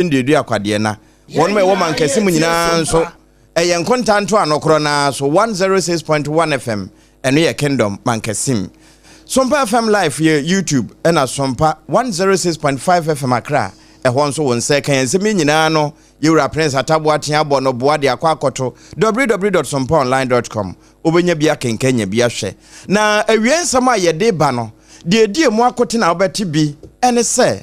Nduadua Kwadeɛ na wɔnom a ɛwɔ mankɛse mu nyinaa nso ɛyɛ nkonta ntoano korɔ no ara so 106.1 FM ɛno yɛ Kingdom Mankɛsim. Sompa FM Live yɛ YouTube ɛna Sompa 106.5 FM Accra ɛhɔ nso wo nsa ɛka yɛn nsɛm yi nyinaa no Yɛwura Prince Atta Boateng abɔ no boa de akɔ akɔto www.sompaonline.com wobɛnya bi akenkan nya bi ahwɛ na awie nsɛm a yɛde ba no deɛ ɛdi emu akoten a wobɛte bi ɛne sɛ.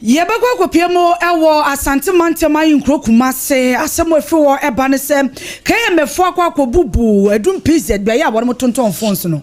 Yɛbɛkɔ akɔpue mu wɔ Asante mantam ahenkuro Kumase. Asɛm a ɛfiri hɔ ba ne sɛ, KMAfoɔ akɔ akɔbubu Adum PZ, beaeɛ a wɔnom tontɔn phones no.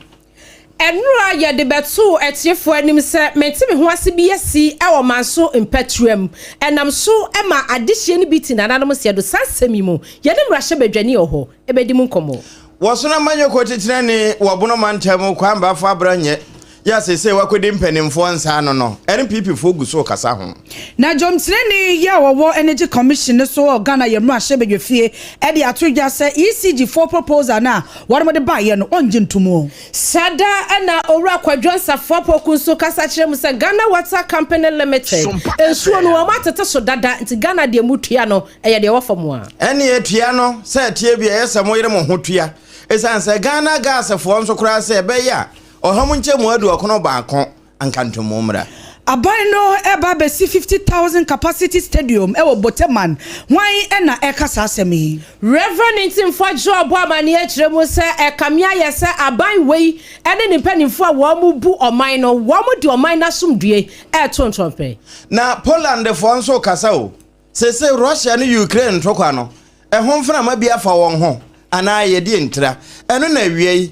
Nnora yɛde bɛtoo atiefoɔ anim sɛ mente-me-ho-ase bi asi wɔ Manso mpatuam. Ɛnam so ma adehyeɛ no bi te nananom seɛ do. Saa nsɛm yi mu, yɛne mmarahyɛbadwani wɔ hɔ bɛdi mu nkɔmmɔ. Wɔsono amanyɔkuo titenani wɔ Bono mantam Kwame Bafo Abranyɛ Yɛ a seesei wakɔdi mpanimfoɔ nsa ano no, NPP foɔ gu so rekasa ho. Na dwomkyerɛni yi a ɔwɔ Energy Commission no so wɔ Ghana yɛ mmarahyɛbadwafie de ato dwa sɛ ECG foɔ proposal no a wɔnom de baeɛ no ɔngye nto mu. Saa da na Owura Kwadwo Nsafoa Poku nso kasa kyerɛ mu sɛ Ghana Water Company Limited nsuo no wɔn atete so dada nti Ghana deɛ motua no ɛyɛ deɛ ɛwɔ fam a. Ɛneɛ tua no sɛ ɛteɛ bi a ɛyɛ sɛ moyere mo ho tua ɛsiane sɛ Ghana Gas foɔ nso koraa sɛ ɛbɛyɛ a Ɔha mu nkyɛmu aduɔkono baako anka ntomu mmra. Aban no reba abɛsi 50,000 capacity stadium wɔ Boteman, hwan na ɛreka saa asɛm yi? Rev. Ntimfoɔ Joe bɔ amaneɛ kyerɛ mu sɛ ɛkame ayɛ sɛ aban wei ne ne mpanimfoɔ a wɔn bu ɔman no, wɔn de ɔman no asomdue reto ntrɔmpɛ. Na Polandfoɔ nso rekasa o. Seesei Russia ne Ukraine ntɔkwa no, ɛho mframa bi afa wɔn ho anaa ɛyɛ deɛ ntira? Ɛno na awiei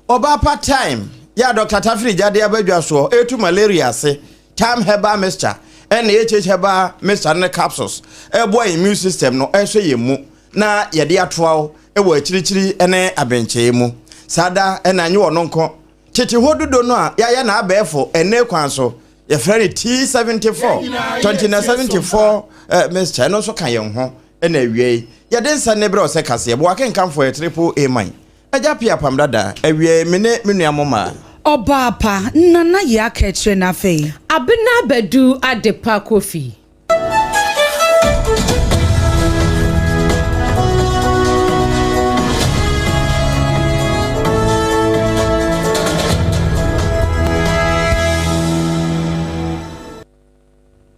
Ɔbaa pa Thyme yɛ a Dɔkta Tafiri gya de aba dwa soɔ retu malaria ase, Thyme Herbal Mixture ne HH Herbal Mixture ne capsules reboa immune system no ɛresɔ yɛn mu na yɛde atoa wo wɔ akyirikyiri ne abenkyɛɛ mu. Saa da na nye ɔno nko, tete hɔ dudo no a yɛayɛ no abɛɛfo ɛnnɛ kwan so, yɛfrɛ no T74, 2074 mixture, ɛno nso ka yɛn ho na awiei yɛde nsa ne berɛ ɔsɛ kaseɛ boa akenkanfoɔ yɛ triple A man. Agya Pia Apam Dada, Awiei me ne me nua mo maa. Ɔbaa pa, Nana yɛ aka akyire no afei. Abena Badu Adepa Kofi.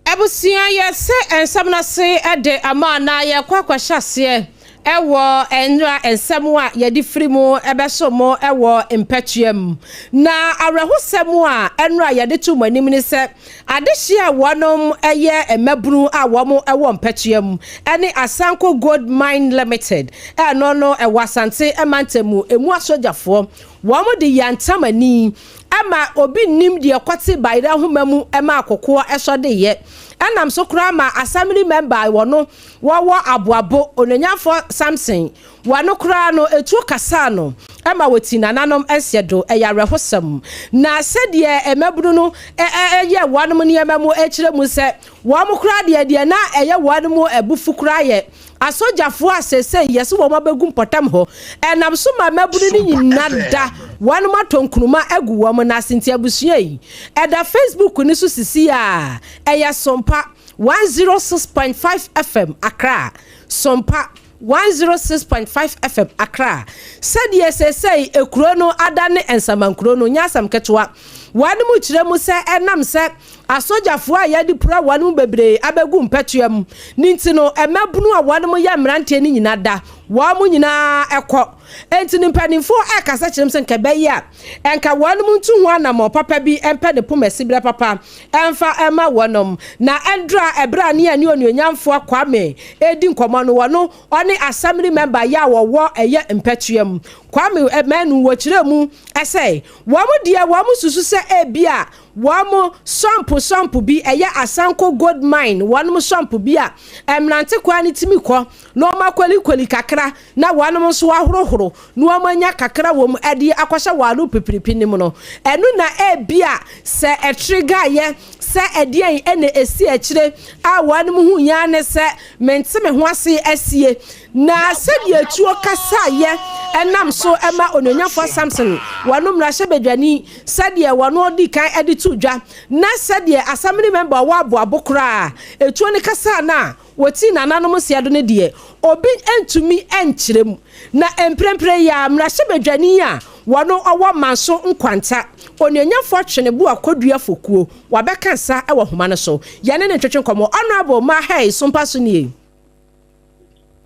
Abusua yɛse nsɛm no ase de ama anaa yɛkɔ akɔhyɛ aseɛ wɔ nnora nsɛm a yɛde firi mu bɛso mo wɔ mpɛtua mu. Na awerɛhosɛm a nnora yɛde to mo anim ne sɛ adehyeɛ a wɔnom yɛ mmabunu a wɔn wɔ mpɛtua mu ne Asanko Gold Mine Limited ɛno no ɛwɔ Asante mantam mu emu asogyafoɔ wɔn de yantam ani Ɛma obi nnim deɛ ɛkɔte bayerɛ ahoma mu ma akokoɔ sɔ de yɛ. Ɛnam so koraa ma Assembly member a wɔno wɔwɔ Aboabo, Onuonyamfoɔ Samson, wɔno koraa no ɛtuo kasaa no ma wɔtii nananom nseɛ do. Ɛyɛ awerɛhosɛm. Na sɛdeɛ mmabunu no yɛ wɔnom nneɛma mu kyerɛ mu sɛ wɔn koraa deɛ deɛ na ɛyɛ wɔnom abufu koraa yɛ Asogyafoɔ a seesei yɛse wɔn abɛgu mpɔtam hɔ, ɛnam so ma mmabunu no nyina da wɔnom atɔ nkruma agu wɔn nan ase nti abusua yi ɛda Facebook no so sisi a ɛyɛ Sompa 106.5 FM Accra Sompa 106.5 FM Accra Sɛdeɛ seesei ekuro no adane nsaman kuro no nyɛ asɛm ketewa wɔnom kyerɛ mu sɛ ɛnam sɛ Asogyafoɔ a yɛde pira wɔn mu bebree abɛgu mpɛtoa mu no nti no, mmabunu a wɔn yɛ mmeranteɛ no nyina da, wɔn nyina ara kɔ. Enti no mpanimfoɔ rekasa kyerɛ mu sɛ nka ɛbɛyɛ a nka wɔn ntu ho anammɔn papa bi mpɛ ne poma siberɛ papa mfa mma wɔnom. Na ɛndra ɛberɛ a ne yɛne Onuonyamfoɔ Kwame redi nkɔmmɔ no, wɔno ɔne Assembly member yɛ a wɔwɔ ɛyɛ mpɛtoa mu, Kwame Manu, wɔkyerɛɛ mu sɛ wɔn deɛ wɔn susu sɛ ebia Wɔn sɔmpo sɔmpo bi, ɛyɛ Asanko Gold Mine, wɔnom sɔmpo bi a mmerante koraa no tumi kɔ na wɔn akɔlikɔli kakra na wɔnom nso ahorohoro na wɔn anya kakra wɔ mu de akɔhyɛ wɔn ano pipiripi no mu no, ɛno na ebia sɛ ɛtregaeɛ sɛ ɛdeɛn na ɛsi akyire a wɔnom hu yɛ ara ne sɛ mente me ho ase asie. Na sɛdeɛ tuo kasaeɛ Ɛnam so ma Onuonyamfoɔ Samson, wɔn mmarahyɛbadwani, sɛdeɛ wɔn ɔdi kan de to dwa, na sɛdeɛ Assembly member a ɔwɔ aboabo koraa etuo no kasaa no a wɔtii nananom nseɛ do no deɛ, obi ntumi nkyerɛ mu. Na mprempren yi ara, mmarahyɛbadwani a wɔn ɔwɔ Manso Nkwanta, Onuonyamfoɔ Tweneboa Kodua Fokuo, wabɛka nsa wɔ nhoma no so. Yɛne no ntwetwe nkɔmmɔ. Honourable Marhey Sompa so nie.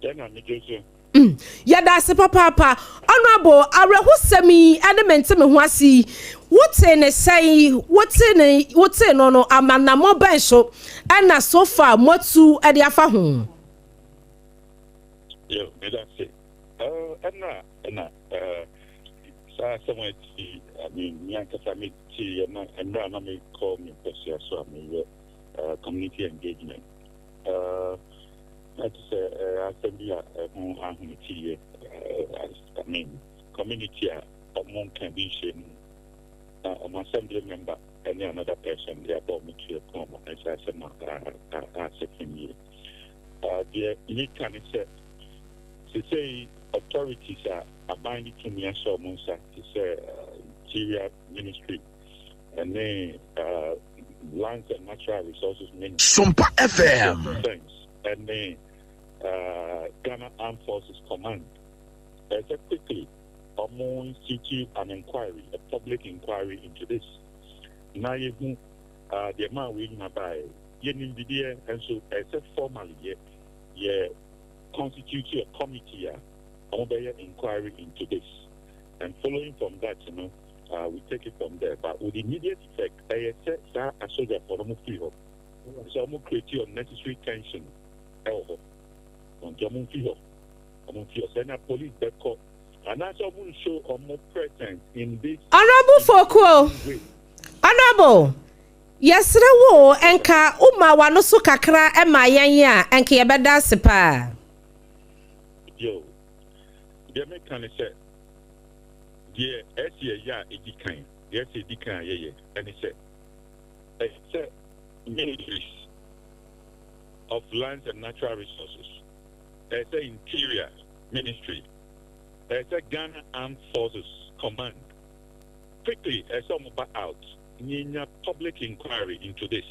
Dɛn na megye so? Yɛda ase papaapa. Honourable, awerɛhosɛm yi ne mente me ho ase yi, wotee ne sɛn? Wote ne wotee no no, amanammɔ bɛn so ɛna so far moatu de afa ho? Yo, meda ase. Ɛna ɛna saa asɛm a ɛti, I mean, me ankasa meteeɛ na mmerɛ a na mekɔ me mpɛsua so a meyɛ community engagement. Na te sɛ asɛm bi a ɛho ahometeɛ, I mean, community a ɔmo nka bi nhyɛ mu na ɔmo assembly member ɛne another person de abɔ ɔmo tuo kɔn ɔmo, ɛsɛ asɛm a asɛ fam yie. Deɛ meka ne sɛ sesei authorities a aban de tumi ahyɛ ɔmo nsa te sɛ Interior Ministry ɛne Lands and Natural Resources Ministry, Sompa FM. Defence ɛne Ghana Armed Forces Command, ɛsɛ quickly ɔmo institute an inquiry, a public inquiry into this, na yɛhu deɛ maa wei nyina baeɛ. Yɛnim bideɛ nso ɛsɛ formally yɛ constitute a committee a ɔmo bɛyɛ inquiry into this, and following from that, we take it from there. But with immediate effect, ɛyɛ sɛ saa asogyafoɔ no mo firi hɔ, sɛ ɔmo create unnecessary tension ɛwɔ hɔ, nti ɔmo mfiri hɔ, ɔmo mfiri hɔ sɛ na police bɛkɔ anaasɛ ɔmo show ɔmo presence in this Honourable Fokuo, way. Honourable, yɛsrɛ wo, nka woma w'ano so kakra ma yɛn a, ɛnka yɛbɛda ase paa. Yo, deɛ meka ne sɛ deɛ ɛsi ɛyɛ a ɛdi kan, deɛ ɛsi ɛdi kan a yɛyɛ ɛne sɛ ɛsɛ sɛ Ministries of Lands and Natural Resources, ɛsɛ Interior Ministry, ɛsɛ Ghana Armed Forces Command, quickly ɛsɛ ɔmo ba out nyanya public inquiry into this.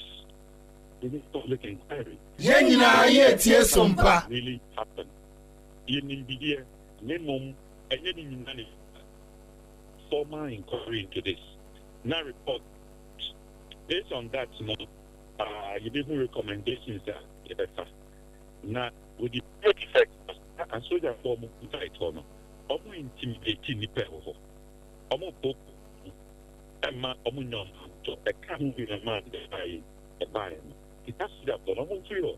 We need public inquiry. Yɛn nyinaa yɛtie Sompa. Really happen, yɛnim bideɛ ne mmom ɛnyɛ ne nyina ne formal inquiry into this na report. Based on that no, yɛbɛhu recommendations a yɛbɛfa na with the effect asogyafoɔ ɔmo site hɔ no, ɔmo intimidate nnipa ɛwɔ hɔ, ɔmo popo ɛma ɔmo nya ɔmo ahotɔ ɛka ho bi na maa ɛbaeɛ ɛbaeɛ no. Nti asogyafoɔ no, ɔmo mfiri hɔ.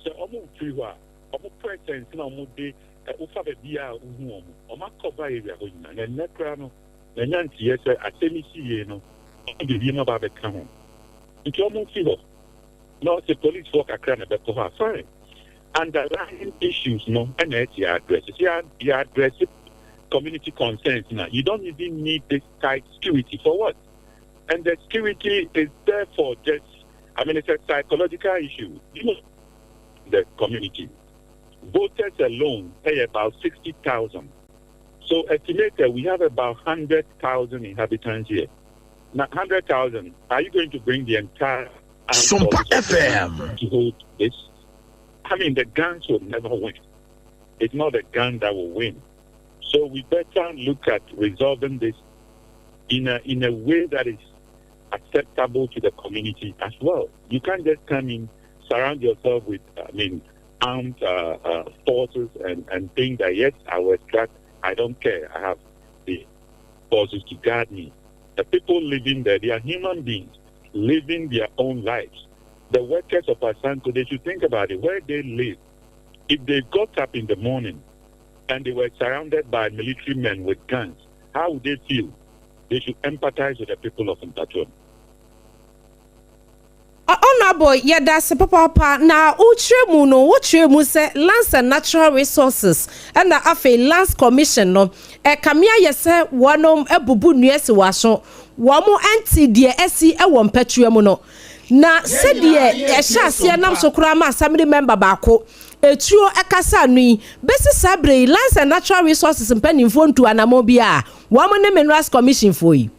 Sɛ ɔmo mfiri hɔ a, ɔmo presence na ɔmo de wofa baabi a wohu ɔmo, ɔmo akɔba area hɔ nyinaa. Na ɛnnɛ koraa no, na nteɛ sɛ asɛm yi si yie no, ɔmo de wiem aba abɛka ho, nti ɔmo mfi hɔ. Na ɔsɛ policefoɔ kakra na ɛbɛkɔ hɔ a, fine. Underlying issues no ɛna ɛsi address sɛ yɛ address community concerns na you don't even need this tight security for what? And the security is there for just, I mean, it's a psychological issue. The community voters alone pay about 60,000. So estimated we have about 100,000 inhabitants here. Now, 100,000, are you going to bring the entire armed Sompa forces of the FM. to hold this? I mean, the guns will never win. It's not the gun that will win. So we better look at resolving this in a way that is acceptable to the community as well. You can't just come in, surround yourself with, I mean, armed forces and think that, yes, I will extract, I don't care. I have the forces to guard me. The people living there, they are human beings living their own lives. The workers of Asanko, they should think about it, where they live. If they got up in the morning and they were surrounded by military men with guns, how would they feel? They should empathize with the people of Mpatuam. Honorable, yɛda ase papaapa. Na wokyerɛ mu no, wokyerɛ mu sɛ Lands and Natural Resources ɛna afei Lands Commission no, ɛkame ayɛ sɛ wɔnom abubu nnua si wɔ aso, wɔn ɛnti deɛ ɛsi ɛwɔ mpɛtua mu no. Na sɛdeɛ ɛhyɛ aseɛ nam so koraa ma Assembly member baako etuo ɛkasa ano yi, bɛsi saa berɛ yi Lands and Natural Resources mpanimfoɔ ntu anammɔn bi a wɔn ne Minerals Commission foɔ yi.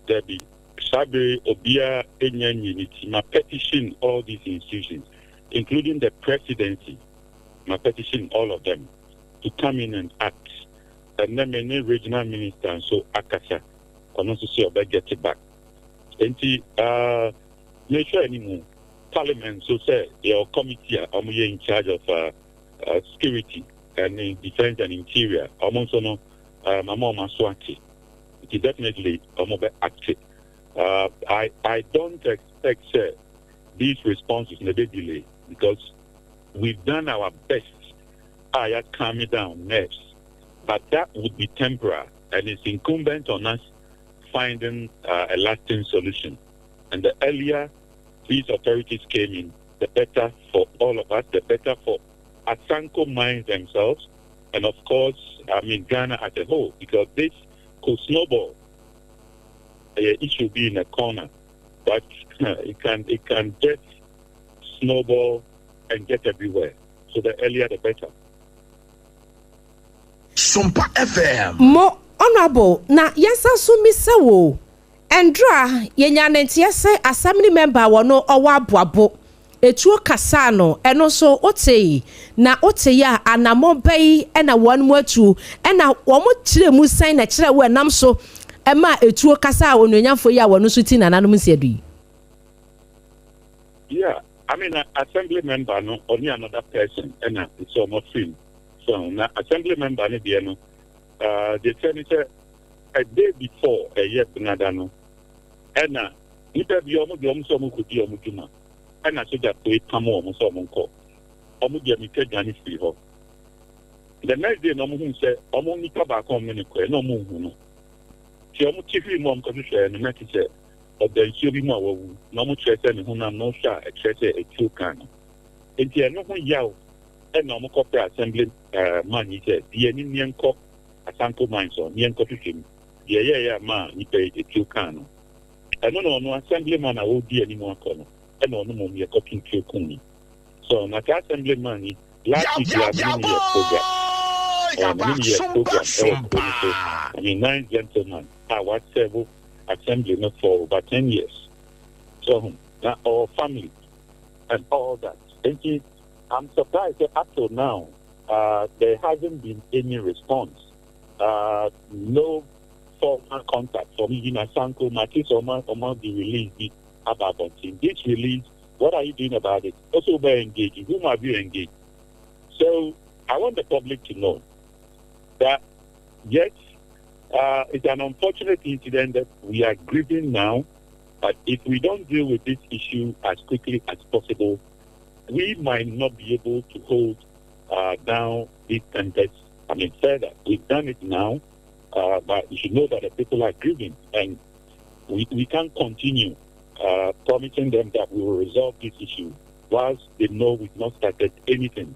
Dabi, saa bere obiara nya nyi ne ti. Ma petition all these institutions, including the presidency, ma petition all of them to come in and act. Ɛnnɛ me ne regional minister nso akasa, ɔno nso sɛ ɔbɛ get back. Nti uh, mehwɛ anim parliament nso sɛ yɛwɔ committee a wɔyɛ in charge of security and defence and interior, wɔn nso no mama wɔn aso ate. Nti definitely wɔn bɛ act. I don't expect sɛ these responses na ɛbɛ delay because we've done our best a yɛ calm down nerves, but that would be temporary and it's incumbent on us finding a lasting solution. And the earlier these authorities came in, the better for all of us, the better for Asanko mines themselves, and of course, I mean, Ghana as a whole, because this could snowball. It should be in a corner, but it can just snowball and get everywhere. So the earlier the better. Sompa FM. Mo honorable, na yɛnsa so misa wo, ɛndra yɛnya ne nteɛ sɛ assembly member wɔ no ɔwɔ Aboabo etuo kasa no, ɛno nso wote na wote yɛ a, anammɔ bɛyi ɛna wɔn mu atu ɛna wɔn kyerɛ mu sɛn na kyerɛ wo ɛnam so ɛma etuo kasa a onuonyamfo yi a wɔn nso ti nananom nsia du yi? Yeah, I mean, assembly member no, only another person, and it's almost free. So now, assembly member no deɛ no, they tell me sɛ a day before ɛyɛ benada no, ɛna nipa bi ɔmo deɛ ɔmo sɛ ɔmo kɔ di ɔmo dwuma, ɛna sogyafoɔ yi pam ɔmo sɛ ɔmo nkɔ, ɔmo deɛ mika dwane firi hɔ. The next day na ɔmo hu sɛ ɔmo nipa baako a ɔmo ne kɔɛ na ɔmo nhu no, tí ɔmo ti hwii mu a ɔmo kɔhwehwɛ no na ti sɛ ɔda nsuo bi mu a wawu, na ɔmo kyerɛ sɛ ne honam na ɔhwɛ a ɛkyerɛ sɛ etuo kan no. Nti ɛno ho yaw ɛna ɔmo kɔpɛ assembly man yi sɛ deɛ ni neɛ nkɔ Asanko mine so neɛ nkɔ hwehwɛ mu deɛ ɛyɛɛyɛ a maa nipa yi etuo kan no. Ɛno na ɔno assembly man a ɔredi anim akɔ no, ɛna ɔno mom yɛ kɔto tuo kum no. So na saa assembly man yi, last week yɛ amene ne yɛ program, ɛɛ ne yɛ program ɛwɔ kuro no so. I mean, nice gentleman a wa serve assembly no for over 10 years, so na ɔwɔ family and all that. Nti I'm surprised that up till now there hasn't been any response, no formal contact from even Asanko Matis or Oma the release bi about this release. What are you doing about it? Also by engaging, whom have you engaged? So I want the public to know that yes, it's an unfortunate incident that we are grieving now, but if we don't deal with this issue as quickly as possible, we might not be able to hold down this tempest. I mean, further. We've done it now, but you should know that the people are grieving, and we can't continue promising them that we will resolve this issue whilst they know we've not started anything.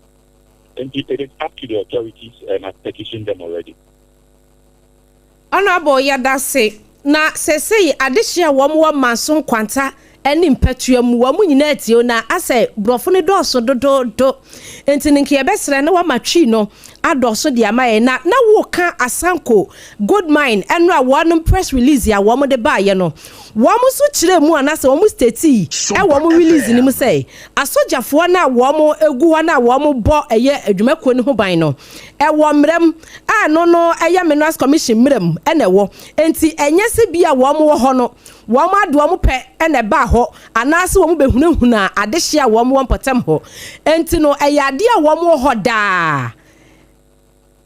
And it is up to the authorities, and I've petitioned them already. Honorable, yɛda na sɛsɛyi adehyɛ a wɔn wɔ Manso Nkwanta ne mpɛtua mu, wɔn nyinaa tie na asɛ borɔfo no dɔɔso dodoodo, nti ne nka yɛbɛsrɛ na wama Twi no adɔɔso de ama yɛn. Na woka Asanko Gold Mine ɛno a wɔn press release a wɔn de baayɛ no, wɔn nso kyerɛ mu anaasɛ wɔn state ɛwɔ wɔn release no mu sɛ asogyafoɔ no a wɔn egu hɔ no a wɔn bɔ ɛyɛ adwumakuo no ho ban no ɛwɔ mmerɛm a no ɛyɛ Minerals Commission mmerɛm ɛna ɛwɔ, nti ɛnyɛ sɛ bi a wɔn wɔ hɔ no wɔn ade wɔn pɛ ɛna ɛbaa hɔ anaasɛ wɔn bɛhunahuna adehye a wɔn wɔ mpɔtam hɔ. Nti no ɛyɛ adeɛ a wɔn wɔ hɔ daa.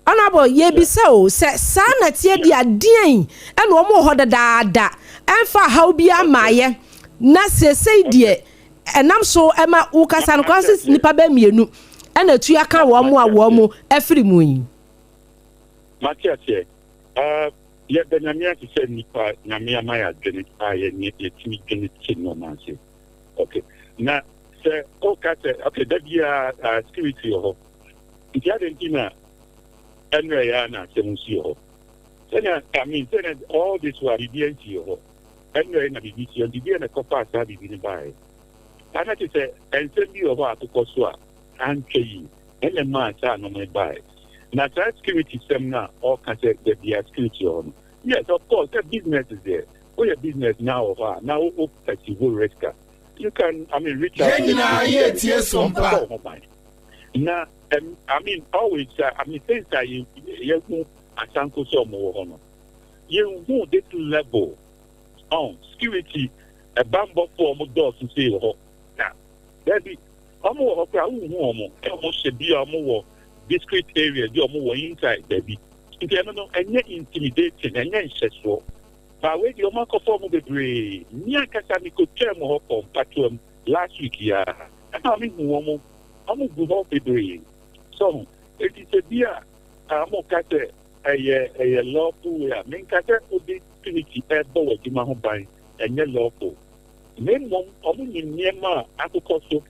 Honorable, yɛbisa o sɛ saa na tie di adeɛn ɛna wɔn wɔ hɔ dadaada ɛnfa ahaw bi amaayɛ, na seesei deɛ ɛnam so ɛma wokasa no koraa sɛ nipa bɛɛ mmienu ɛna etu aka wɔn a wɔn mu ɛfiri mu yi? Mate aseɛ. Yɛda Nyame ase sɛ nipa Nyame ama yɛ adwene a yɛne yɛtumi dwene te nneɔma ase. Okay, na sɛ ɔka sɛ okay, da biara security wɔ hɔ, nti ade nti na ɛnrɛ yɛ a na asɛm si wɔ hɔ sɛnea, I mean, sɛnea all this while biribi ansi wɔ hɔ. Ɛnora yi na biribi si nti deɛ na ɛkɔfaa saa biribi no baeɛ. Saa na kyerɛ sɛ nsɛm bi wɔ hɔ a akokɔ so a antwa yie ɛna ɛmaa saa nnoɔma yi baeɛ. Na saa security sɛm no a ɔka sɛ da biara security wɔ hɔ no, yes of course sɛ businesses deɛ woyɛ business na wɔ hɔ a na wo wo perceive risk a you can I mean reach out Yɛn to the nyinaa security yɛretie service so wɔn mpa. bɛbɔ wo ho ban. Na ɛm I mean always I mean since a yɛ yɛhu asanko sɛ wɔn wɔ hɔ no yɛnhu this level ɔn security ɛbanbɔfoɔ a wɔn dɔɔso sei wɔ hɔ da dabi wɔn wɔ hɔ koraa wonhu wɔn ɛ wɔn hyɛ bi a wɔn wɔ discrete areas bi a wɔn wɔ inside dabi nti ɛno no ɛnyɛ intimidating ɛnyɛ nhyɛsoɔ baa wei deɛ wɔn akɔfa wɔn bebree me ankasa me kɔ twaa mu hɔ kɔ mpatoa mu last week yi ara ɛna me hu wɔn wɔn gu hɔ bebree so eti sɛ bi a wɔn ka sɛ Ɛyɛ ɛyɛ lawful way a menka sɛ wode security ɛrebɔ w'adwuma ho ban ɛnyɛ lawful na mmom wɔn nim nneɛma a akokɔ so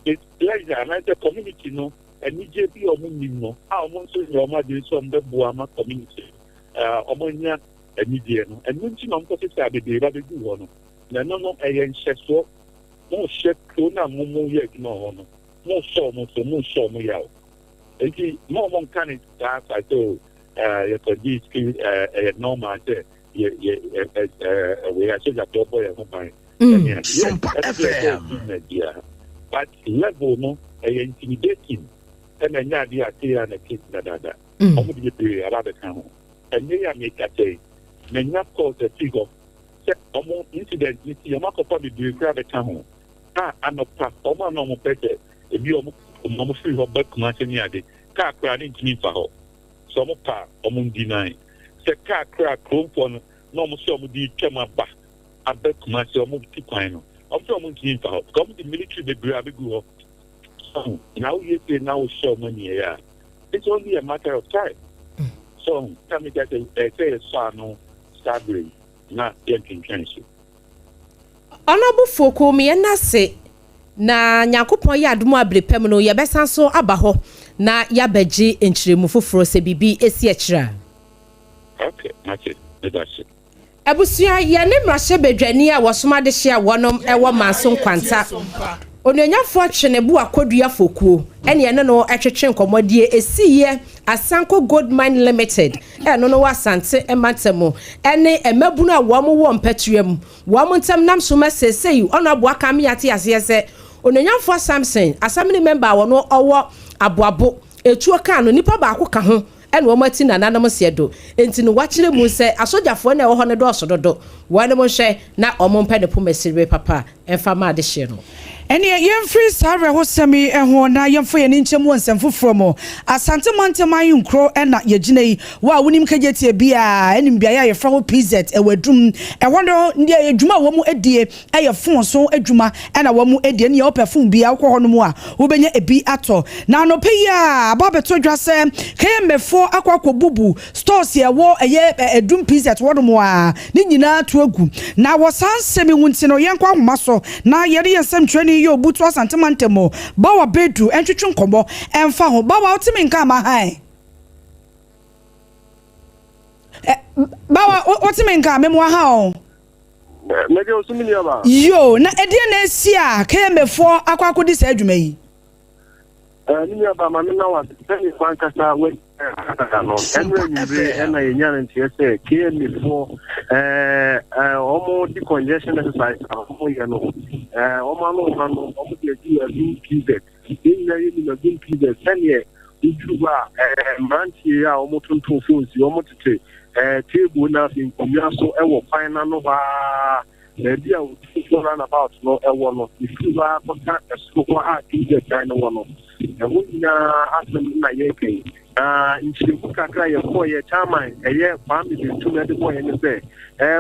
displeasure anaasɛ community no anigye bi a wɔn nim no a wɔn nso nyɛ wɔn adwene sɛ wɔn bɛboa ama community no wɔn anya anigyeɛ no ɛno nti na wɔn kɔ sesa bebree ba bɛgu hɔ no na ɛno no ɛyɛ nhyɛsoɔ mo hyɛ kuro no a mo mo yɛ adwuma wɔ hɔ no mo hyɛ wɔn so mo hyɛ wɔn yaw. Enti mma wɔn nka no saa kwa sɛ o ɛɛ yɛkɔgye sika ɛɛ ɛyɛ normal sɛ yɛ yɛ ɛ ɛ wei asogyafoɔ bɔ yɛn ho ban ɛne ade. Yes, Sompa ɛno deɛ ɛsɛ FM. business biara but level no ɛyɛ intimidating ɛna ɛnyɛ adeɛ a sei a na ɛte dadaada. Wɔn de bebree aba abɛka ho. Ɛnnɛ yi a mekasa yi, manya calls afiri hɔ sɛ wɔn incident no si wɔn akɔfa bebree koraa abɛka ho a anɔpa wɔn a na wɔpɛ sɛ Ebi a wɔn firi hɔ ba Kumasi ne ade, kaa koraa ne ntumi nfa hɔ. Sɛ wɔn pɛ a, wɔn ndi nan. Sɛ kaa koraa kuromfoɔ no na wɔn sɛ wɔn de retwam aba aba Kumasi wɔn tu kwan no, wɔn sɛ wɔn ntumi nfa hɔ because wɔn de military bebree abɛgu hɔ. So na woyɛ sei na wohyɛ wɔn aniɛyɛ a, it's only a matter of time. So na meka sɛ ɛsɛ yɛsɔ ano saa berɛ yi na yɛntwentwɛn so. Honourable Foku, meyɛ nase Na Nyankopɔn yɛ adom a bere pa mu no yɛbɛsan so aba hɔ na yɛabɛgye nkyerɛmu foforɔ sɛ biribi si akyire a. Ok, mate, medase. Abusua, yɛne mmarahyɛbadwani a wɔsom adehye a wɔnom wɔ Manso Nkwanta, Onuonyafoɔ Tweneboa Kodua Fokuo ɛne yɛne no twetwe nkɔmmɔ deɛ ɛsiiɛ Asanko Gold Mine Limited ɛno no wɔ Asante mantam ɛne mmabunu a wɔn wɔ mpɛtua mu Wɔn ntam nam so ma seesei ɔno aboa ka me ate aseɛ sɛ Onuonyamfoɔ Samson, Assembly member a ɔno ɔwɔ Aboabo, etuo kaa no, nipa baako ka ho na wɔn ati nananom seɛ do. Enti no wakyerɛ mu sɛ asogyafoɔ no a ɛwɔ hɔ no dɔɔso dodo, wɔnom nhwɛ na wɔn mpɛ ne poma siribe papa mfa ma adehyeɛ no. Ɛnneɛ yɛmfiri saa awerɛhosɛm yi ho na yɛmfa yɛn ani nkyɛ mu wɔ nsɛm foforɔ mu. Asante mantam ahenkuro na yɛgyina yi. Wo a wonim Kejetia biara nim beaeɛ a yɛfrɛ hɔ PZ wɔ Adum. Ɛhɔ no deɛ adwuma a wɔn die yɛ fon so adwuma na wɔn die. Ɛnneɛ wopɛ fon biara wokɔ hɔ nom a wobɛnya ebi atɔ. Na anɔpa yi ara aba abɛtɔ dwa sɛ KMAfoɔ akɔ akɔbubu Stores a ɛwɔ ɛyɛ Adum PZ hɔ nom a ne nyinaa to agu. Na wɔ saa nsɛm yi ho nti no yɛnkɔ ahoma so na yɛne yɛn nsɛmtwerɛni yɛ Obutu Asante Mantam mu Bawa Bedu ntwetwe nkɔmmɔ ɛmfa ho. Bawa wote me nka ama hann? Bawa wote me nka? Memoa ha o. Mɛgye wo so me nuabaa. Yoo, na ɛdeɛn na asi a KMA foɔ akɔ akɔdi saa adwuma yi? Eh, me nua ba, ma menna wo ase sɛdeɛ w'ankasa w'adi dada no. Ɛno anwummere ɛna yɛnya no nteɛ sɛ KMA foɔ ɛɛ wɔn de congestion exercise a wɔn yɛ no ɛɛ wɔn ano ha no wɔn de adu adum PZ. Yɛn nyinaa yɛ nim adum PZ sɛdeɛ woduru hɔ a ɛɛ mmeranteɛ a wɔn tontɔn phones wɔn tete ɛɛ table na afei nkonnwa so ɛwɔ kwan n'ano hɔ ara. Baabi a Otumfoɔ Runabout no wɔ no, ɛfiri hɔ ara kɔka ɛsoro hɔ a Gilead dan no wɔ no, ɛhɔ nyinaa asɛm na yɛreka yi. Na nkyerɛmu kakra a yɛkɔeɛ, Chairman, ɛyɛ Kwame Bentum de bɔeɛ ne sɛ,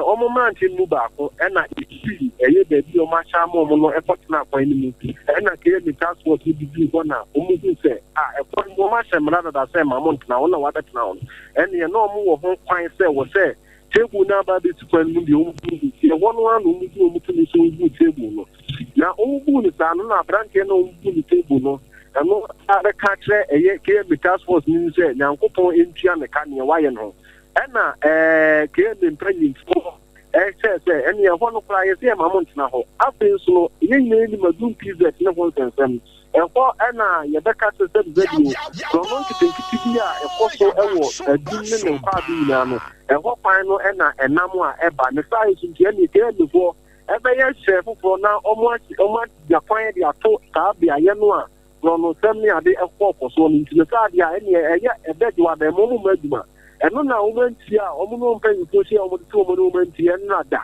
wɔn mmeranteɛ no mu baako na ɛfiri ɛyɛ baabi a wɔahyɛ ama wɔn no kɔtenaa kwan no mu, ɛna KMA Task Force no bi duu hɔ na wɔhuu sɛ, ah, ɛkwan mu wɔahyɛ mmara dada sɛ mma monntena hɔ na wɔabɛtena hɔ no, ɛnneɛ na wɔwɔ ho kwan sɛ wɔ sɛ Table no aba abɛsi kwan no mu deɛ wɔbu ngu nti ɛhɔ no ara na wɔbu wɔn tumi so wɔbu table no. Na wɔbu no saa no na aberanteɛ na wɔbu no table no ɛno abɛka akyerɛ ɛyɛ KMA task force no sɛ Nyankopɔn ntua ne ka neɛ wayɛ no ho. Ɛna ɛɛ KMA mpanyinfoɔ Ɛhyɛɛ sɛ, Ɛnneɛ ɛhɔ no koraa yɛse yɛmma mo ntena hɔ. Afei nso no, yɛn nyinaa nim Adum PZ ne ho nsɛnsɛm. Ɛhɔ na yɛbɛka sɛ sɛbisɛbi o, borɔno nketenkete bi a ɛkɔ so wɔ Adum ne ne nkwaado nyinaa no, ɛhɔ kwan no na ɛnam a ɛba. Ne saa nso nti, ɛnneɛ KMAfoɔ bɛyɛ nhyehyɛeɛ foforɔ na wɔagya kwan de ato saa beaeɛ no a korɔnosɛm ne ade kɔ kɔ soɔ no nti no saa adeɛ a ɛneɛ ɛyɛ ɛbɛgye wɔn adan mu wɔn mma adwuma ɛno na wɔn antie a wɔn ne wɔn mpanyinfoɔ hyia wɔn de to wɔn ne wɔn antie ɛnora da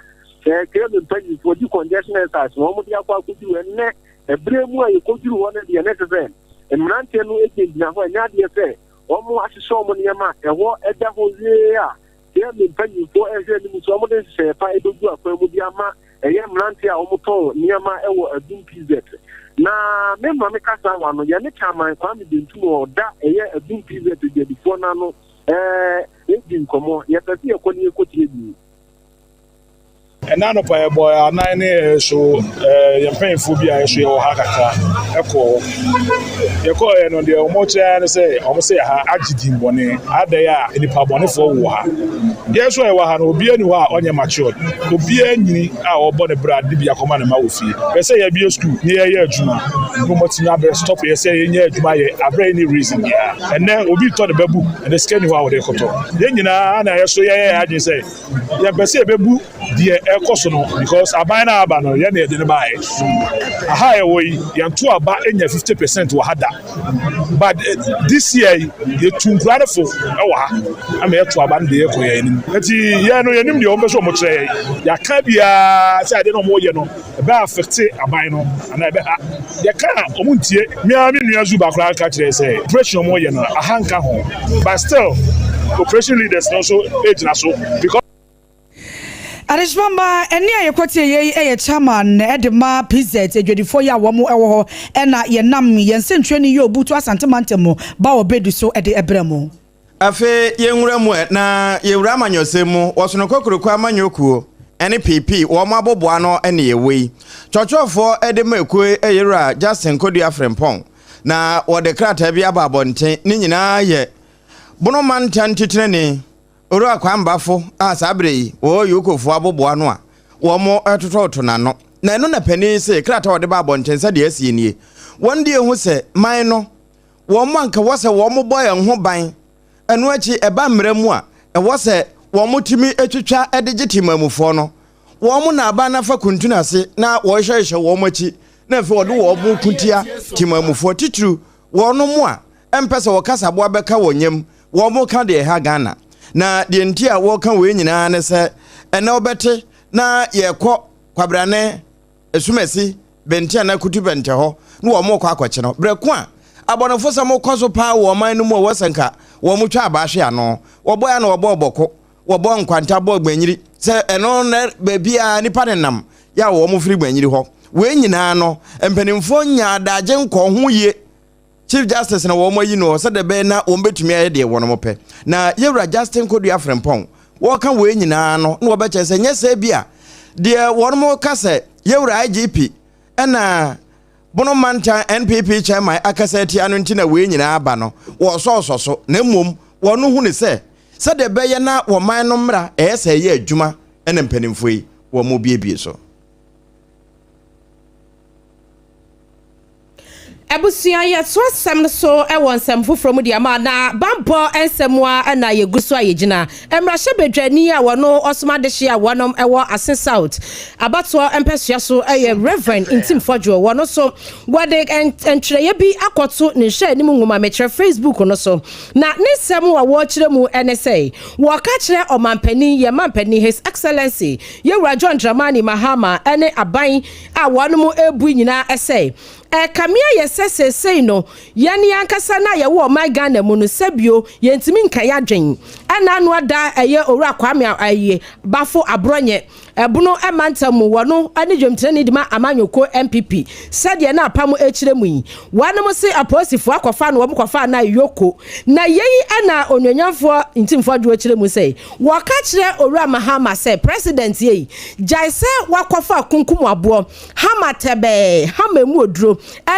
ɛɛ kɛlɛ mpanyinfoɔ di congestion exercise na wɔn de akɔ akɔduru ɛnɛ ɛberɛ mu a yɛkɔduru hɔ no deɛ ne sɛ sɛ mmeranteɛ no gyinagyina hɔ ɛnyɛ adeɛ sɛ wɔn ahyehyɛ wɔn nneɛma ɛhɔ ɛda hɔ wie a Germany mpanyimfoɔ rehwɛ anim sɛ wɔde nhyehyɛeɛ pa bɛgu akwan mu de ama ɛyɛ mmeranteɛ a wɔtɔn nneɛma wɔ Adum PZ. Na me ma me kasa wa no, yɛne Chairman Kwame Bentum a ɔda ɛyɛ Adum PZ adwadifoɔ no ano redi nkɔmmɔ. Yɛpɛ sɛ yɛkɔ ne yɛkɔtie bi. Ɛnnɛ anɔpa yɛbɔɔ yɛn anan ne yɛn so yɛn mpanyinfoɔ bi a yɛso yɛwɔ ha kakra ɛkɔɔ hɔ. Yɛkɔɔeɛ no deɛ wɔn kyerɛ ara ne sɛ wɔn sɛ ha agye din bɔne adɛn a nnipa bɔnefoɔ wɔ ha. Yɛn nso a yɛwɔ ha no obiara ni hɔ a ɔnyɛ matured. Obiara nyini a ɔbɔ ne bra de bi akɔma ne mma wɔ fie. Pɛ sɛ yɛbue sukuu na yɛyɛ adwuma na wɔatumi abɛ stop yɛ sɛ yɛnyɛ adwuma yɛ abrɛ yɛnni reason biara. Ɛnnɛ obi retɔ ne ba book ɛnɛ sika ni hɔ a wɔde rekɔtɔ. Yɛn nyinaa na yɛso yɛyɛ yɛn adwene sɛ Yɛmpɛ sɛ yɛbɛbu deɛ ɛrekɔ so no because aban no a aba no yɛn na yɛde no baeɛ. Aha a yɛwɔ yi yɛnto aba nya 50 percent wɔ ha da but eh, this year yi yɛtu nkura no fo wɔ ha ama yɛto aba no deɛ yɛkɔ yɛn anim. Nti yɛn no yɛnim deɛ wɔmpɛ sɛ wɔkyerɛ yɛn. Yɛaka biara sɛ adeɛ no wɔyɛ no ɛbɛ affect aban no anaa ɛbɛha. Yɛka a ɔmo ntie. Me ara me nua Zuba koraa ka kyerɛɛ sɛ operation ɔmo yɛ no aha nka ho but still operation leaders no nso gyina so because. Adehyema mma, ɛnne a yɛkɔtie yei yɛ Chairman de ma PZ adwadifoɔ yi a wɔn wɔ hɔ ɛna yɛnam yɛn sɛntwerɛni Yobu to Asante mantam mu ba wɔ bɛdu so de brɛ mo. Afei yɛnwura mu ɛ, na yɛwura amanyɔsɛm mu, wɔsono kokuroko amanyɔ kuo ne PP wɔn aboboa ano ne yɛwɔ yi. Twɔtwɔfoɔ de ma ekuo yi yɛ Wura Justin Kodua Frimpong, na wɔde krataa bi aba abɔnten, ne nyinaa yɛ Bono mantam titenani Owura Kwame Bafo a saa berɛ yi wɔwɔ Yokofoɔ aboboa ano a wɔretotɔtoto n'ano. Na ɛno na panin yi se krataa a wɔde ba abɔnten sɛdeɛ ɛseɛ nie, wɔn deɛ hu sɛ man no wɔn a anka ɛwɔ sɛ wɔbɔ yɛn ho ban. Ɛno akyi, ɛba mmara mu a, ɛwɔ sɛ wɔtumi twitwa de gye temammufoɔ no. Wɔn na aban no afa kuntun ase na wɔhwehwɛ wɔn akyi na afei wɔde wɔn ko tia temammufoɔ, titiriw wɔn a ɛmpɛ sɛ wɔkasaboa bɛka wɔn yam, wɔn ka deɛ ɛha Ghana. Na deɛ nti a wɔka wei nyinaa ne sɛ ɛnɛ wobɛte na yɛkɔ kwabrane Asumasi, Bente anaa Kutu Bɛntɛ hɔ na wɔrekɔ akɔkye no. Berɛ ko a abɔnefosɛm kɔ so paa wɔ ɔman no mu a ɛwɔ sɛ nka wɔtwa abaa hwe ano. Wɔbɔe a na wɔbɔɔ bɔko, wɔbɔɔ nkwanta, bɔɔ gbanyiri. Sɛ ɛno na baabiara nnipa nenam yɛ a wɔfiri gbanyiri hɔ. Wei nyinaa no, mpanimfoɔ nyaa adagye nkɔɔ ho yie. Chief Justice na wɔn ayi no sɛdeɛ ɛbɛyɛ na wɔn bɛtumi ayɛ deɛ wɔn pɛ. Na Yɛwura Justin Kodua Frimpong, wɔka wei nyinaa no na wɔbɛkyerɛ sɛ nyɛ sɛ bi a deɛ wɔn ka sɛ Yɛwura IGP ɛna Bono Mantan NPP Chairman akasa atia no nti na wei nyinaa aba no, wɔsɔɔsɔ so, na mmom wɔn hu ne sɛ sɛdeɛ ɛbɛyɛ na wɔman no mmra ɛyɛ sɛ ɛyɛ adwuma ɛna mpanimfoɔ yi wɔn biebie so. Abusua, yɛtoa asɛm no so wɔ nsɛm foforɔ mu de ama na bammɔ nsɛm a na yɛgu so a yɛgyina. Mmarahyɛbadwani a wɔno ɔsom adehye a wɔnom wɔ Ase South abatoɔ mpɛsoa so yɛ Rev. Ntim Fodjour. Wɔno nso wɔde ntwerɛeɛ bi akɔto ne nhwɛanim nwoma mekyerɛ Facebook no so. Na ne nsɛm a wɔrekyerɛ mu ne sɛ wɔka kyerɛ ɔmanpanin, yɛn manpanin His Excellency Yɛwura John Dramani Mahama ne aban a wɔnom rebu nyinaa sɛ, ɛrekame ayɛ sɛ seesei no yɛn ankasa no a yɛwɔ ɔman Ghana mu no sɛbio yɛntumi nka yɛadwen. Ɛna ano ada ɛyɛ Owura Kwame Ayi Bafo Aborɔnyɛ, Ɛbono mantam mu, wɔno ne dwamtirani de ma amanyɔkuo NPP sɛdeɛ na apam rekyerɛ mu yi. Wɔnom se apolisifoɔ akɔfa no wɔn kɔfaa no a Yoko. Na yei na Onuonyamfoɔ Ntimfoɔ Adwoa kyerɛ mu sɛ, Wɔka kyerɛ Owura Mahama sɛ, President ei, gyae sɛ woakɔfa kunkum aboɔ, hama tɛbɛɛ, hama emu oduro,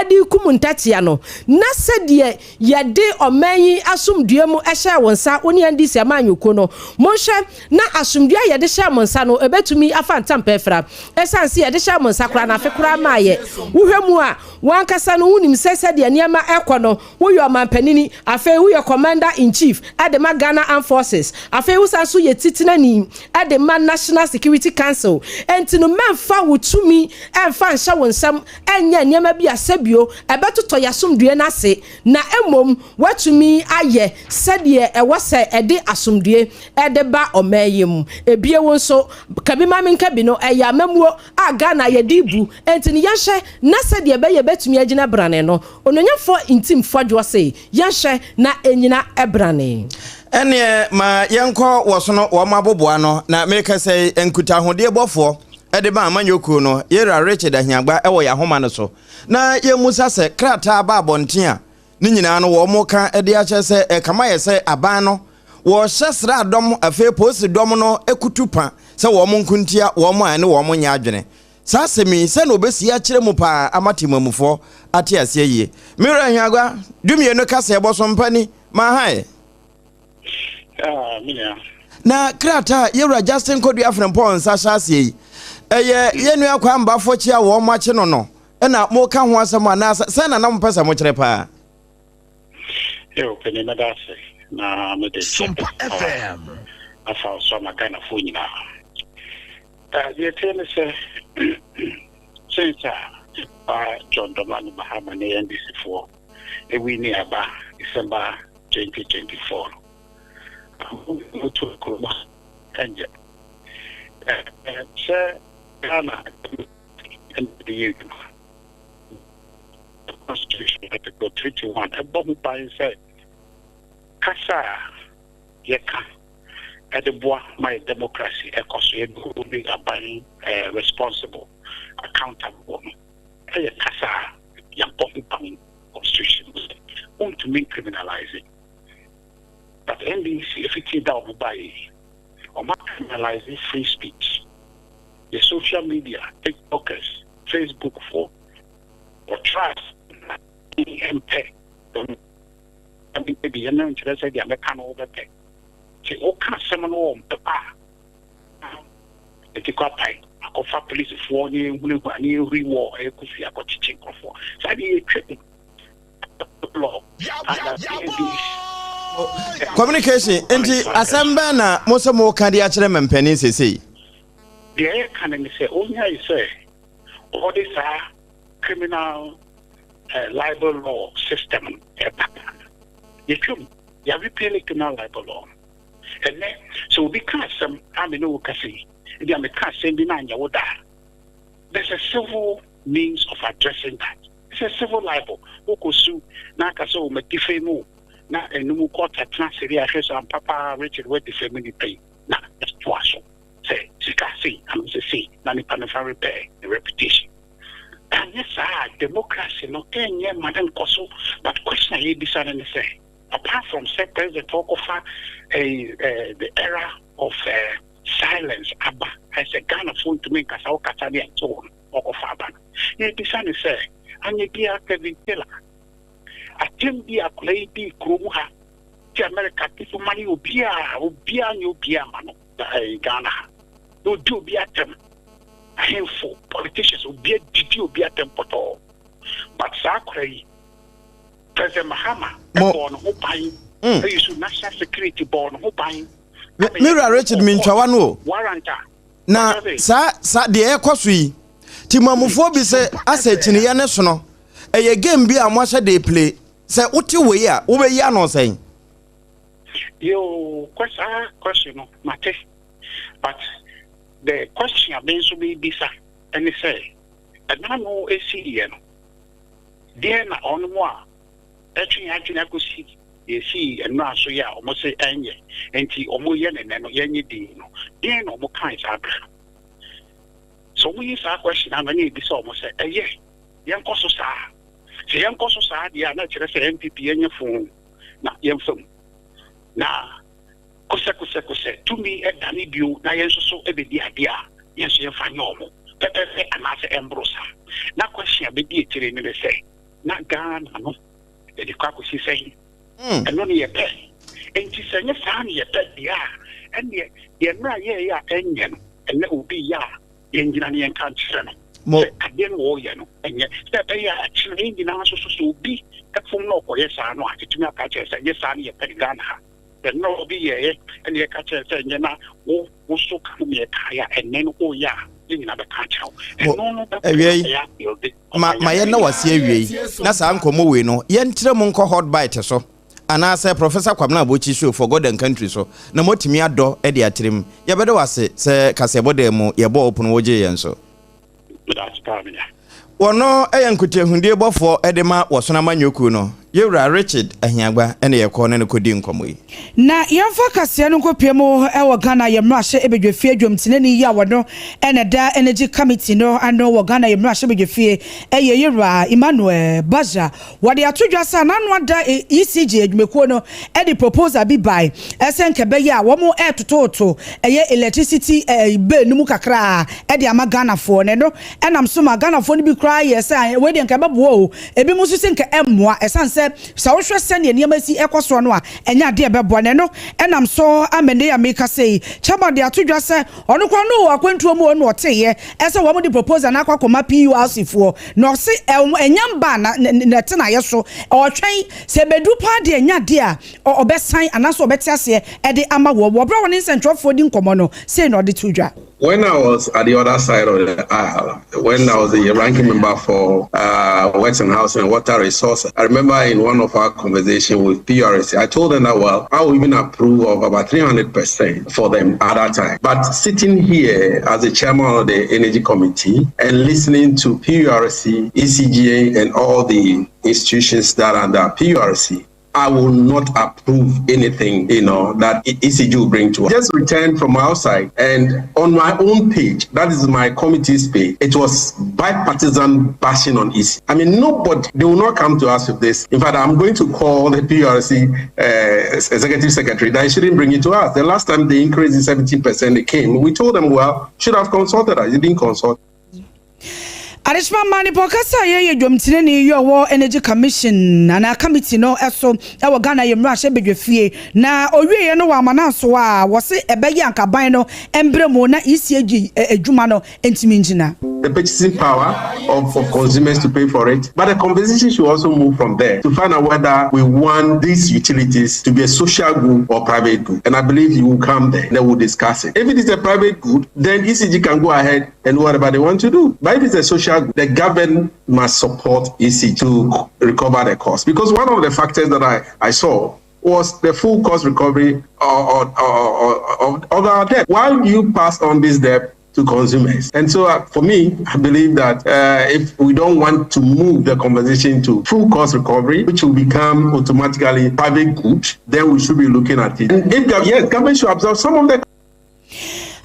de rekum ntakyea no, na sɛdeɛ yɛde ɔman yi asomdwoeɛ mu hyɛɛ wo nsa, wo ne NDC amanyɔkuo no, monhwɛ na asomdwoeɛ a yɛde hyɛɛ mo nsa no, ɛbɛtumi. asɛm yi afa ntampɛfra. Ɛsiane sɛ yɛde hyɛɛ mo nsa koraa no, afe koraa mmaeɛ. Wohwɛ mu a, wo ankasa no wonim sɛ sɛdeɛ nneɛma rekɔ no, woyɛ ɔmanpanini, afei woyɛ Commander in Chief de ma Ghana Armed Forces, afei wosan nso yɛ titenani de ma National Security Council. Enti no mɛmfa wo tumi mfa nhyɛ wo nsam nyɛ nneɛma bi a sɛbio ɛbɛtotɔ y'asomdwoeɛ no ase, na mmom woatumi ayɛ sɛdeɛ ɛwɔ sɛ ɛde asomdwoeɛ de ba ɔman yi mu. Ebio nso, ka bi ma menka bi no, ɛyɛ amammuo a Ghana yɛde rebu, enti no yɛnhwɛ na sɛdeɛ ɛbɛyɛ yɛbɛtumi agyina brane no. Onuonyamfoɔ Ntim Fɔdwoɔ se yɛnhwɛ na ɛnyina brane. Ɛnneɛ ma yɛnkɔ wɔsono wɔn aboboano, na merekasa yi, nkutahodie bɔfoɔ de ma amanyɔ kuo no, Yera Richard Ahiagba wɔ yɛn ahoma no so, na yɛmmusa sɛ krataa ba abɔnten a, ne nyinaa no wɔka de akyerɛ sɛ ɛkama yɛ sɛ aban no wɔrehyɛ sraadɔm afei polisi dɔm no kutu pa sɛ wɔn nko ntia wɔn a ɛne wɔn nyɛ adwene. Saa asɛm yi, sɛn na wɔbɛsi akyerɛ mu paa ama temamufoɔ ate aseɛ yie? Me wura Ahiagwa, dumienu kaseɛbɔ so mpa ni, mahae. Ah, me nua. Na krataa a yɛwura Justin Kodua Frimpong nsa hyɛ aseɛ yi, ɛyɛ yɛn nua Kwame Bafokye a wɔn akye no no na moka ho asɛm anaasɛ sɛn na na mopɛ sɛ mokyerɛ paa? Yo, panin mɛda ase na mede Sompa FM. afa wo so ama Ghanafoɔ nyinaa. Eh, deɛ ɛteɛ ne sɛ since a ba John Dramani Mahama ne NDC foɔ ɛwini aba December 2024 no, motu kurom ha ɛnyɛ. Eh, sɛ Ghana ɛna ɛde yɛ adwuma. Constitution Article 21 ɛbɔ ho ban sɛ kasa a yɛka ɛde boa ma yɛ democracy ɛkɔ so, yɛde hold aban eh, responsible, accountable no, ɛyɛ kasa a yɛabɔ ho ban constitution mu sɛ wontumi criminalize. But NDC ɛfiti da ɔmo baeɛ yi, ɔmo criminalize free speech. Yɛ social media, TikTokers, Facebook foɔ, wɔtra mpɛ bi ɛno nkyerɛ sɛ deɛ mɛka no wobɛpɛ. Nti woka asɛm no wɔ mpɛ pa a, ɛti kɔ apae akɔfa polisifoɔ ne ehunahuna ne ehuri wɔ ɛkɔ fie akɔkyekye nkurɔfoɔ. Saa deɛ yɛtwa mu law under NDC. Communication, nti asɛm bɛn na mo sɛ moka de akyerɛ mampanin seesei? Deɛ yɛka no ne sɛ ɔnyae sɛ ɔde saa criminal libel law system no ɛba Ghana. Yɛtwam, yɛarepeal criminal libel law no. Ɛnnɛ, sɛ obi ka asɛm a me ne wo kasa yi, ebi a meka asɛm bi na anyɛ wo da a, there's a civil means of addressing that. It's a civil libel. Wokɔ su na aka sɛ o ma defame wo, na ɛno mu court atena ase de ahwɛ sɛ ampa paa Richard wa defame nipa yi, na ɛtoa so sɛ sika sei anaasɛ sei na nipa no fa repair ne reputation. Anyɛ saa a democracy no ɛnyɛ ma no nkɔ so. But question a yɛbisa no ne sɛ, apart from sɛ president ɔkɔfa ɛyi the era of silence aba, ayɛ sɛ Ghanafoɔ ntumi nkasa, wokasa ne ɛnte wo no, ɔkɔfa aba no, yɛbisa ne sɛ, anyɛ biara Kevin Taylor atɛm bi a akwadaa yi dii kurom ha te America te so ma ne obiara, obiara nyɛ obiara ma no Ghana ha, na ɔdi obi atɛm, ahemfo, politicians, obi adidi obi atɛm pɔtɔɔ, but saa akwadaa yi President Mahama bɔɔ ne ho ban, ɛyi so national security bɔɔ ne ho ban. Me wura Richard mintwawa no o. Warrant a. Na saa saa deɛ ɛkɔ so yi, timamufoɔ bi sɛ asɛ kyiniiɛ ne sono, ɛyɛ game bi a wɔahyɛ de play. Sɛ wote wei a, wobɛyi ano sɛn? Yoo, saa question no mate, but the question a me nso mebisa ɛne sɛ, ɛna no esiiɛ no, deɛ na ɔnom a ɛtwe yɛn adwene akɔsi deɛ esii nnora so yɛ a wɔn se ɛnyɛ, nti wɔn yɛ ne nɛ no yɛnyɛ din no, deɛ na wɔn kae saa berɛ no? Sɛ wɔn yi saa question ano ne ebisa wɔn sɛ ɛyɛ yɛnkɔ so saa? Sɛ yɛnkɔ so saa deɛ a, na ɛkyerɛ sɛ NPP yɛnyɛ foo na yɛmfa mu na kosɛkosɛkosɛ tumi dane bio na yɛn nso so bɛdi adeɛ a yɛn nso yɛmfa nyɛ wɔn pɛpɛpɛ anaasɛ ɛmboro saa. Na question a bɛdi akyire no ne sɛ, na Ghana no yɛde kɔ akɔsi sɛn? Ɛno ne yɛpɛ. Enti sɛ ɛnyɛ saa ne yɛpɛ deɛ a, ɛnneɛ deɛ mmra yɛɛyɛ a ɛnyɛ no, Ɛnnɛ obi reyɛ a, yɛngyina na yɛnka nkyerɛ no Mo. sɛ adeɛ no ɔreyɛ no ɛnyɛ. Sɛ ɛbɛyɛ a akyire yɛn nyinaa nso so sɛ obi fom na ɔkɔyɛ saa no a, yɛtumi aka akyerɛ sɛ ɛnyɛ saa na yɛpɛ no Ghana ha. Sɛ nnɛ obi yɛeɛ na yɛka kyerɛ sɛ ɛnyɛ na wo wo so ka ho ma yɛkaeɛ a, ɛnnɛ no woreyɛ a, yɛn nyinaa bɛka akyerɛ wo. Mo. Ɛno no bɛboa Awia yi, ma yɛabuilde ma ɔman ma yɛn yɛnna wo ase awie yi, na saa nkɔmmɔ wei no, yɛntrɛ mu nkɔ Hot Bite so. Anaasɛ Professor Kwabena Abokyi show for God and Country so na moatumi adɔ de atrem. Yɛbɛda wo ase sɛ kaseɛbɔ dan mu yɛbɔɔ wo pono wogyee yɛn so. Meda ase paa me nua. Wɔno yɛ nkotahundie bɔfoɔ de ma Wɔsono Amanyɔ Kuo no, Yɛwura Richard Ahiagba na yɛkɔ ne no kɔdii nkɔmmɔ yi. Na yɛmfa kaseɛ no nkɔpue mu wɔ Ghana yɛn mmarahyɛ badwafie dwomtenani yi a wɔno na ɛda Energy Committee no ano wɔ Ghana yɛn mmarahyɛ badwafie yɛ Yɛwura Emmanuel Bazra Wɔde ato dwa sɛ n'ano ada ECG adwumakuo no de proposal bi bae sɛ nka ɛbɛyɛ a wɔn retototo ɛyɛ electricity bill no mu kakra de ama Ghanafoɔ na ɛno ɛnam so ma Ghanafoɔ no bi koraa yɛɛ sɛ wei deɛ nka ɛbɛboa o, ebinom nso se nka ɛmmoa ɛsiane sɛ sɛ wohwɛ sɛdeɛ nneɛma si ɛkɔ soɔ no a ɛnyɛ adeɛ a ɛbɛboa na ɛno ɛnam so ama nnɛ yi a merekasa yi Chairman de ato dwa sɛ ɔno koraa no wɔ akwantuo mu o na ɔteeɛ sɛ wɔn de proposal no akɔ akɔma PURC foɔ Na ɔse ɛnya mba a na n'atenaeɛ so, ɔretwɛn, sɛ ɛbɛduru paa deɛ ɛnyɛ adeɛ a ɔbɛsan anaasɛ ɔbɛte aseɛ de ama wɔn. Wɔ berɛ a ɔne nsɛntwerɛfoɔ di nkɔmmɔ no, sei na ɔde too dwa. When I was at the other side of the aisle, when I was the ranking member for uh, Works and Housing and Water Resources, I remember in one of our conversations with PRC, I told them that, well, I will even approve of about 300% for them at that time. But sitting here as the chairman of the Energy Committee and listening to PURC, ECGA, and all the institutions that are under PURC, I will not approve anything, you know, that ECG will bring to us. Just returned from outside and on my own page, that is my committee's page, it was bipartisan bashing on EC. I mean, nobody, they will not come to us with this. In fact, I'm going to call the PRC uh, executive secretary that he shouldn't bring it to us. The last time they increased it 17%, they came. We told them, well, should have consulted us. You didn't consult. Adehyema mma nipa ɔkasa a yɛyɛ dwamtenani yi ɔwɔ Energy Commission anaa Committee no so wɔ Ghana yɛ mmarahyɛ badwafie na ɔwieɛ no wɔ amananso a wɔse ɛbɛyɛ anka aban no mbrɛ mu na ECG adwuma no ntumi ngyina. The purchasing power of, of consumers to pay for it. But the conversation should also move from there to find out whether we want these utilities to be a social good or private good. And I believe you will come there and then we'll discuss it. If it is a private good, then ECG can go ahead and do whatever they want to do. But if it's a social good, the government must support EC to recover the cost. Because one of the factors that I, I saw was the full cost recovery of, of, of, our debt. Why do you pass on this debt to consumers. And so, uh, for me, I believe that uh, if we don't want to move the conversation to full cost recovery, which will become automatically private good, then we should be looking at it. And if yes, government should absorb some of the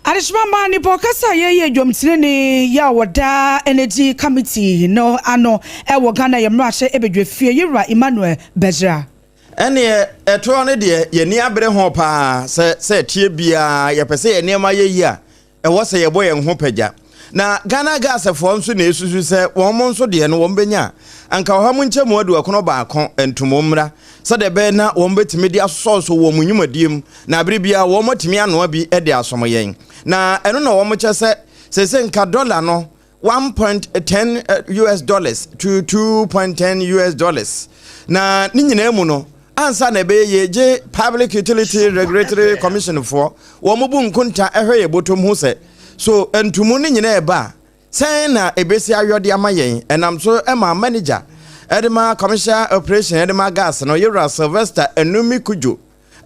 Adehyema mmaa nipa ɔkasa a yɛyɛ dwamtenani yi a wɔda Energy Committee no ano wɔ Ghana yɛ mmarahyɛ badwafie Yewura Emmanuel Bedzrah. Ɛnneɛ ɛtoɔ no deɛ yɛn ani abere ho pa ara sɛ sɛ ɛteɛ biara yɛpɛ sɛ yɛn nneɛma yɛ yie a, ɛwɔ sɛ yɛbɔ yɛn ho pagya. Na Ghana Gas foɔ nso na ɛsusu sɛ wɔn nso deɛ no wɔn bɛnya a, anka ɔha mu nkyɛmu aduɔkono baako ntomo mmra sɛdeɛ ɛbɛyɛ na wɔn bɛtumi de asosɔsosɔ wɔn nnwumadie mu na abere biara wɔn atumi anoa bi de asom yɛn. Na ɛno na wɔn kyɛ sɛ seesei nka dɔla no 1.10 US dollars to 2.10 US dollars. Na ne nyinaa mu no, ansa na ɛbɛyɛ yie gye Public Utility Regulatory Commission foɔ wɔn bu nkonta ɛhwɛ yɛ bɔtɔm ho sɛ so ntumu no nyinaa ɛba a sɛn na ɛbɛsi ayɔde ama yɛn. Ɛnam so ɛma manager ɛde ma commercial operation ɛde ma gas no yɛwura Sylvester Anumi Kudjo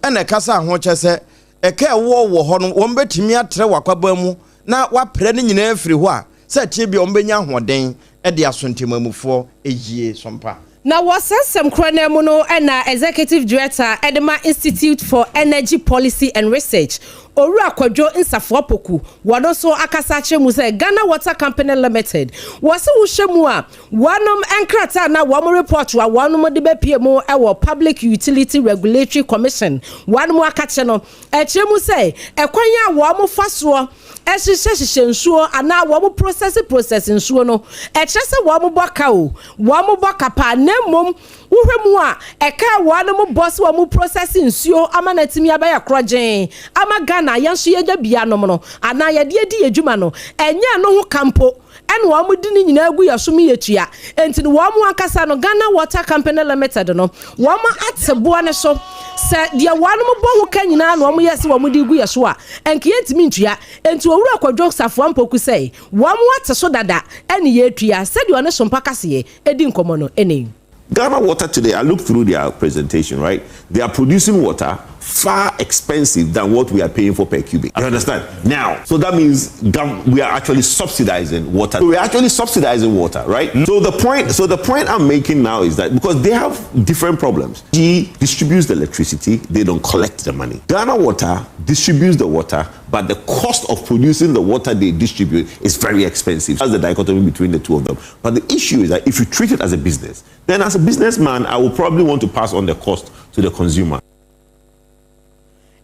ɛna ɛkasa ho kyɛ sɛ ɛka ɛwoɔ wɔ hɔ no wɔn bɛtumi atrɛ wɔ akwaban mu na wɔaprɛ ne nyinaa afiri hɔ a, sɛ ɛteɛ bi a wɔbɛnya ahoɔden de aso ntemamufoɔ yie so mpa. Na wɔ saa nsɛm korɔ no ara mu no na Executive Director de ma Institute for Energy Policy and Research, Owura Kwadwo Nsafoa Poku, wɔno nso akasa akyerɛ mu sɛ Ghana Water Company Limited, wɔse wohwɛ mu a wɔnom nkrataa anaa wɔn report a wɔnom de bɛpie mu wɔ Public Utility Regulatory Commission wɔnom akakyɛ no ɛkyerɛ mu sɛ ɛkwan a wɔn fa soɔ hyehyɛ hyehyɛ nsuo anaa wɔn process process nsuo no, ɛkyerɛ sɛ wɔn bɔ ka o, wɔn bɔ ka paa, na mmom Wohwɛ mu a, ɛka a wɔnom bɔ sɛ wɔn process nsuo ama no atumi abɛyɛ korɔgyenn ama Ghana a yɛn nso yɛnya bi anom no anaa yɛde adi yɛn dwuma no, ɛnyɛ ɛno ho ka mpo ɛna wɔn de ne nyinaa gu yɛn so me yɛtua. Enti no wɔn ankasa no, Ghana Water Company Limited no, wɔn ate boɔ no so sɛ deɛ wɔnom bɔ ho ka nyinaa na wɔn yɛ sɛ wɔn de regu yɛn so a, ɛnka yɛntumi ntua. Enti Owura Kwadwo Safoa Mpoku sɛ wɔn ate so dada ɛne yɛretua sɛdeɛ ɔne Sompa Kaseɛ di nkɔmmɔ no ɛnɛ yi. Ghana Water today, I looked through their presentation, right? They are producing water far expensive than what we are paying for per cubic. You understand? Now, so that means we are actually subsidizing water. We are actually subsidizing water, right? So the point, so the point I'm making now is that because they have different problems. G distributes the electricity, they don't collect the money. Ghana Water distributes the water, but the cost of producing the water they distribute is very expensive. That's the dichotomy between the two of them. But the issue is that if you treat it as a business, then as a businessman, I will probably want to pass on the cost to the consumer.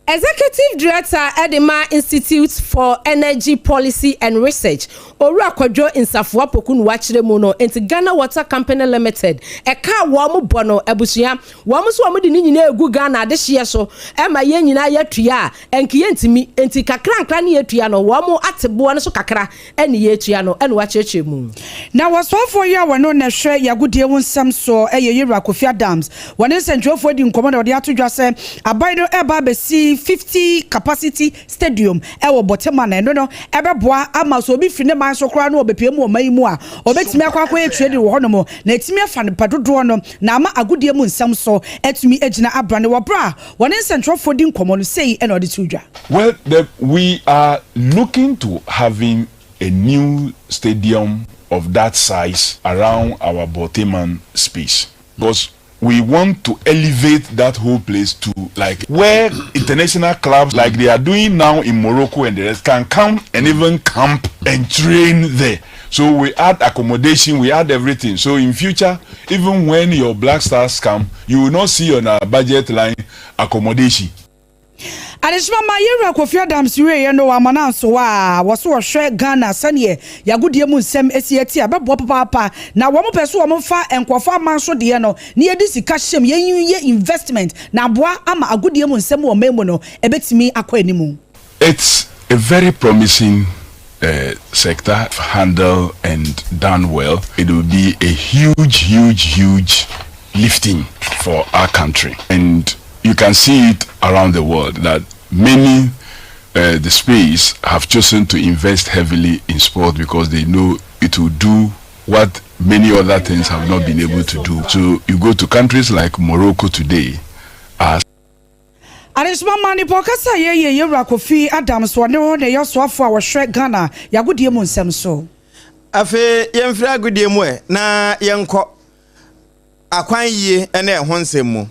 Executive Director de ma Institute for Energy Policy and Research, Owura Kwadwo Nsafoa Poku na wakyerɛ mu no, nti Ghana Water Company Limited ɛka a wɔn bɔ no abusua, wɔn nso wɔn de ne nyinaa egu Ghana adehyeɛ so ma yɛn nyinaa yɛatua a, ɛnke yɛntumi, nti kakrankra ne yɛtua no, wɔn ate boɔ no so kakra ne yɛtua no, ɛna wakyerɛkyerɛ mu. Na wɔsoafoɔ yi a wɔne na ɛhwɛ yɛn agodie ho nsɛm soɔ yɛ Yewura Kofi Adams. Wɔne nsɛntwerɛfoɔ adi nkɔmmɔ na wɔde ato dwa sɛ aban no reba abɛsi 50 capacity stadium wɔ Borteyman na ɛno no ɛbɛboa ama sɛ obi firi ne man so koraa na ɔbɛpue mu wɔ ɔman yi mu a ɔbɛtumi akɔ akɔyɛ training wɔ hɔnom na atumi afa nnipa dodoɔ no na ama agodie mu nsɛm so atumi agyina abrane wɔ berɛ a wɔne nsɛntwerɛfoɔ di nkɔmmɔ no sei na ɔde too dwa. Well, the, we are looking to having a new stadium of that size around our Borteyman space because we want to elevate that whole place to like where international clubs like they are doing now in Morocco and the rest can come and even camp and train there. So we add accommodation, we add everything. So in future, even when your Black Stars come, you will not see on our budget line accommodation. Adehyema ma Yɛwura Kofi Adams wieɛ no wamma no anso a wɔso wɔhwɛ Ghana sɛdeɛ yagodie mu nsɛm si ɛte a ɛbɛboa papaapa na wɔn pɛ so wɔn fa nkurɔfoɔ aman so deɛ no na yɛde sika hyɛm yɛn yɛ investment na aboa ama agodie mu nsɛm wɔ ɔman mu no ɛbɛtumi akɔ anim. It's a very promising uh, sector handled and done well. It will be a huge, huge, huge lifting for our country. And you can see it around the world that many uh, the space have chosen to invest heavily in sport because they know it will do what many other things have not been able to do. So you go to countries like Morocco today as Adesoma ma nipa ɔkasa yɛ yɛ Yɛwura Kofi Adams ɔne hɔ na ɛyɛ ɔsoafoɔ a wɔhwɛ Ghana yagodie mu nsɛm so. Afei yɛmfiri agodie mu ɛ na yɛnkɔ akwan yie ne ɛho nsɛm mu.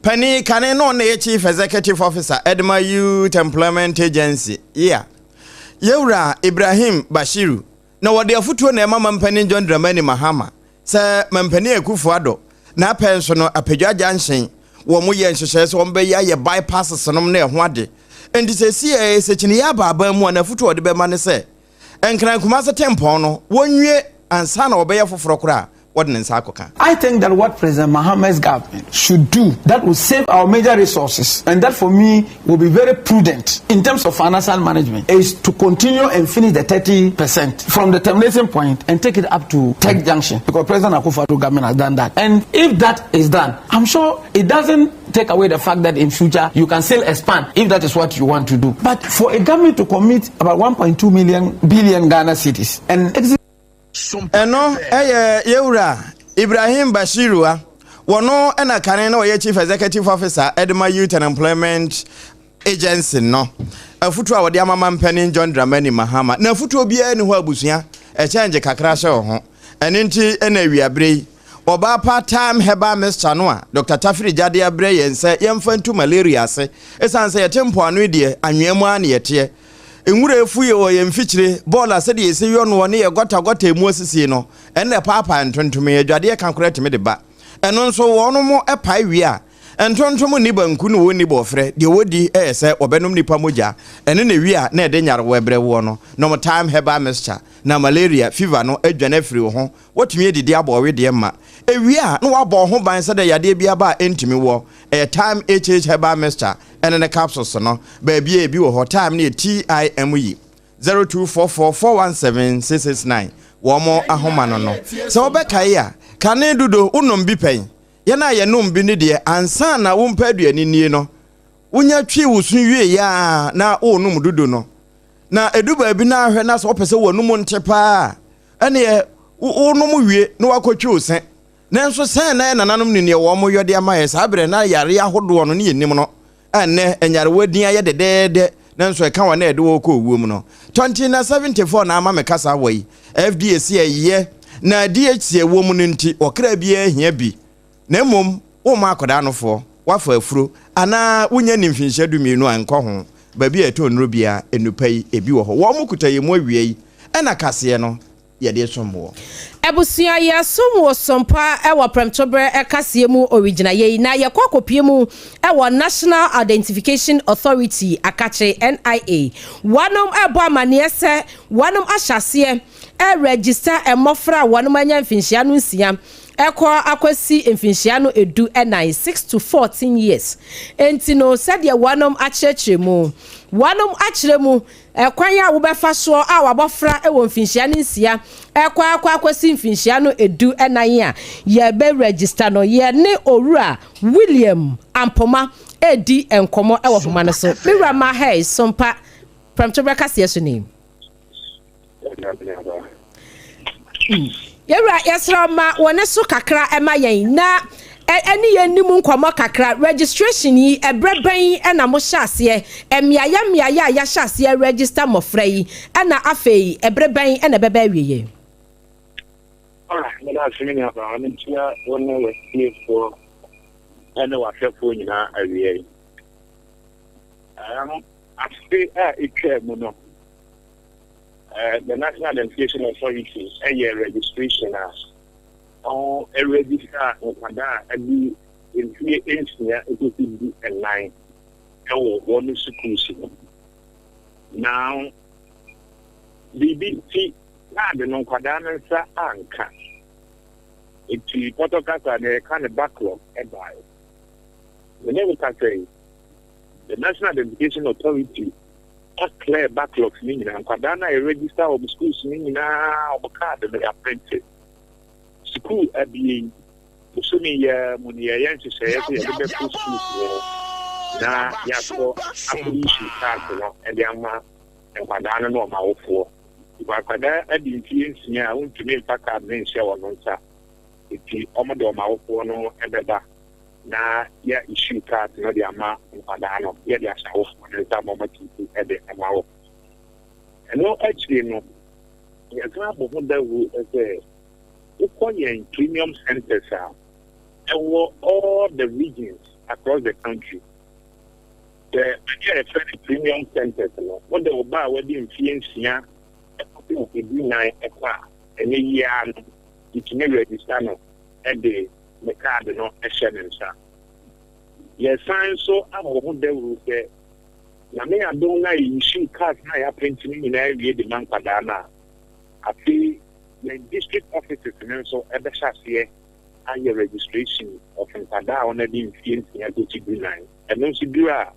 Panin kane no na ɛyɛ Chief Executive Officer de ma Youth Employment Agency, YEA, Yɛwura Ibrahim Bashiru, na wɔde afotuo na ɛma Mampanin John Dramani Mahama sɛ Mampanin Akufo Addo n'apɛ nso no Apadwa Junction wɔn yɛ nhyehyɛe sɛ wɔn bɛyɛ ayɛ bypasses nom ne ɛho ade. Enti sɛsi ɛ sɛ kyiniiɛ aba aban mu a n'afotuo a ɔde bɛma ne sɛ Nkran Kumase tempɔn no wɔnwie ansa na wɔbɛyɛ foforɔ koraa wɔde ne nsa akɔka. I think that what President Mahama's government should do that will save our major resources and that for me will be very prudent in terms of financial management is to continue and finish the 30% from the termination point and take it up to Tech Junction because President Akufo-Addo government has done that. And if that is done, I'm sure it doesn't take away the fact that in future you can still expand if that is what you want to do. But for a government to commit about 1.2 million billion Ghana cedis and execute Ɛno yɛ yɛwura Ibrahim Bashiru a wɔno na kane na ɔyɛ Chief Executive Officer de ma Youth and Employment Agency no. Afutuo a wɔde ama mampanin John Dramani Mahama. Na afutuo biara ni hɔ abusua, ɛkyɛngye kakra hyɛ wo ho. Ɛno nti na awiaberɛ yi, ɔbaa pa Thyme Herbal Mixture no a Dr. Tafiri Gya de abrɛ yɛn sɛ yɛmfa ntu malaria ase. Ɛsiane sɛ yɛte mpoano yi deɛ, anwea mu ara na yɛteɛ. Nwura efu yɛ wɔ yɛn mfikyire, bɔɔl a sɛdeɛ yɛsi yɔ noɔ ne yɛ gɔta gɔta emu asisie no, ɛno na ɛpaapae ntontom. Adwadeɛ ka koraa tumi de ba. Ɛno nso wɔnom pae wie a, ntontom nni banku ne wɔnni bɔɔfrɛ, deɛ wɔdi yɛ sɛ wɔbɛnom nnipa mogya. Ɛno na ɛwie a na ɛde nyarewa brɛ woɔ no. Nom Thyme Herbal Mixture na malaria, fever no adwane afiri wo ho. Woatumi adidi abɔ ɔwedeɛ ma. Ewie a, na woabɔ wo ho ban sɛdeɛ yadeɛ bi aba a ɛntumi woɔ. Ɛyɛ Thyme HH Herbal Mixture ɛne ne capsules no. Baabi a ebi wɔ hɔ, Thyme no yɛ T-I-M-E. 0244 417 669 Wɔn ahoma no no. Sɛ wobɛkae a, kane dodo wonom bi pɛn. Yɛn a yɛnom bi no deɛ, ansa na wo mpa aduane nie no, wonya twi wo so wieeɛ a na worenom dodo no. Na ɛdu baabi na ahwɛ na sɛ wopɛ sɛ w'anum nte paa a, ɛneɛ wonom wie na woakɔtwi wo se. Nanso sɛn na yɛn nananom nim deɛ wɔyɔ de ama yɛn saa berɛ na yareɛ ahodoɔ no ne yɛnnim no a nnɛ nyarewa din ayɛ dɛdɛɛdɛ nanso ɛka wɔn a ɛde wɔn kɔ owuo mu no. Tɔnten na 74 na ama me kasa wɔ yi. FDA se ɛyɛ na DHC ɛwɔ mu no nti ɔkra biara hia bi. Na mmom womma akwadaa nofoɔ, woafa afuro anaa wonya nni mfinhyia dumienu a nkɔ ho. Baabi a yɛtɔn nnuro biara nnupa yi ebi wɔ hɔ. Wɔn kuta yɛn mu awia yi ɛna kaseɛ no yɛde resom woɔ. Abusua yɛsom wo sompa wɔ prɛmtoberɛ kaseɛ mu origyinaeɛ yi na yɛkɔ akɔpue mu wɔ National Identification Authority akakye, NIA. Wɔnom rebɔ amaneɛ sɛ wɔnom ahyɛ aseɛ reregister mmɔfra a wɔnom anya mfinhyia no nsia kɔ akɔsi mfinhyia no edu nan, 6 to 14 years. Enti no sɛdeɛ wɔnom akyerɛkyerɛ mu, wɔnom akyerɛ mu Ɛkwan a wobɛfa soɔ a w'abɔfra wɔ mfinhyia no nsia ɛkɔ akɔ akɔsi mfinhyia no edu nan a yɛbɛ register no, yɛne Owura William Ampoma redi nkɔmmɔ wɔ homa no so. Me wura Mahai Sompa, Prɛmtoberɛ kaseɛ so ni. Yɛwura, yɛsrɛ wo ma wo ne so kakra ma yɛn na ɛne yɛn nni mu nkɔmmɔ kakra. Registration yi, ɛberɛ bɛn na mohyɛ aseɛ? Mmeaeɛ mmeaeɛ a yɛahyɛ aseɛ register mmɔfra yi, ɛna afei ɛberɛ bɛn na ɛbɛba awieɛ? Ah, meda ase me nuabaa, menkyia wo ne w'atiefoɔ ne w'ahwɛfoɔ nyinaa awia yi. Um, afe a ɛtwaa mu no, The National Identification Authority yɛ registration a ɔregister nkwadaa a adi mfie nsia kosi du nnan wɔ wɔn sukuus mu. Na biribi nti kaade no nkwadaa no nsa anka. Nti pɔtɔ kasa na yɛka no backlog baeɛ. Me ne wo kasa yi, the National Identification Authority a clear backlogs no nyinaa, nkwadaa no a yɛ register wɔn schools no nyinaa wɔn card no yɛaprinte. Sukuu abie yi, bosome yi ara mu no yɛyɛ nhyehyɛeɛ sɛ yɛde bɛkɔ schools no hɔ na yɛakɔ akɔ issue cards no de ama nkwadaa no ne wɔn awofoɔ. Because akwadaa adi mfeɛ nsia a wontumi mfa card no nhyɛ wɔn nsa, nti wɔde wɔn awofoɔ no bɛba. na yɛ issue card no de ama nkwadaa no, yɛde ahyɛ awofoɔ no nsa ma wɔatutu de ama wɔn. Ɛno akyiri no, yɛsan abɔ ho dawuro sɛ wokɔ yɛn premium centers a ɛwɔ all the regions across the country, sɛ baabi a yɛfrɛ no premium centers no, wode wo ba a wadi mfeɛ nsia kɔpem du-nan kɔ a, ɛnɛ yi ara no, yɛtumi register no de ne kaade no hyɛ ne nsa. Yɛsan nso abɔ ho dawuru sɛ, Nyame adom na yɛ issue cards no a yɛaprint no nyinaa awie de ma nkwadaa no a, afei yɛn district offices no nso bɛhyɛ aseɛ ayɛ registration of nkwadaa a wɔn adi mfeɛ nsia kɔsi dunan. Ɛno nso duru a,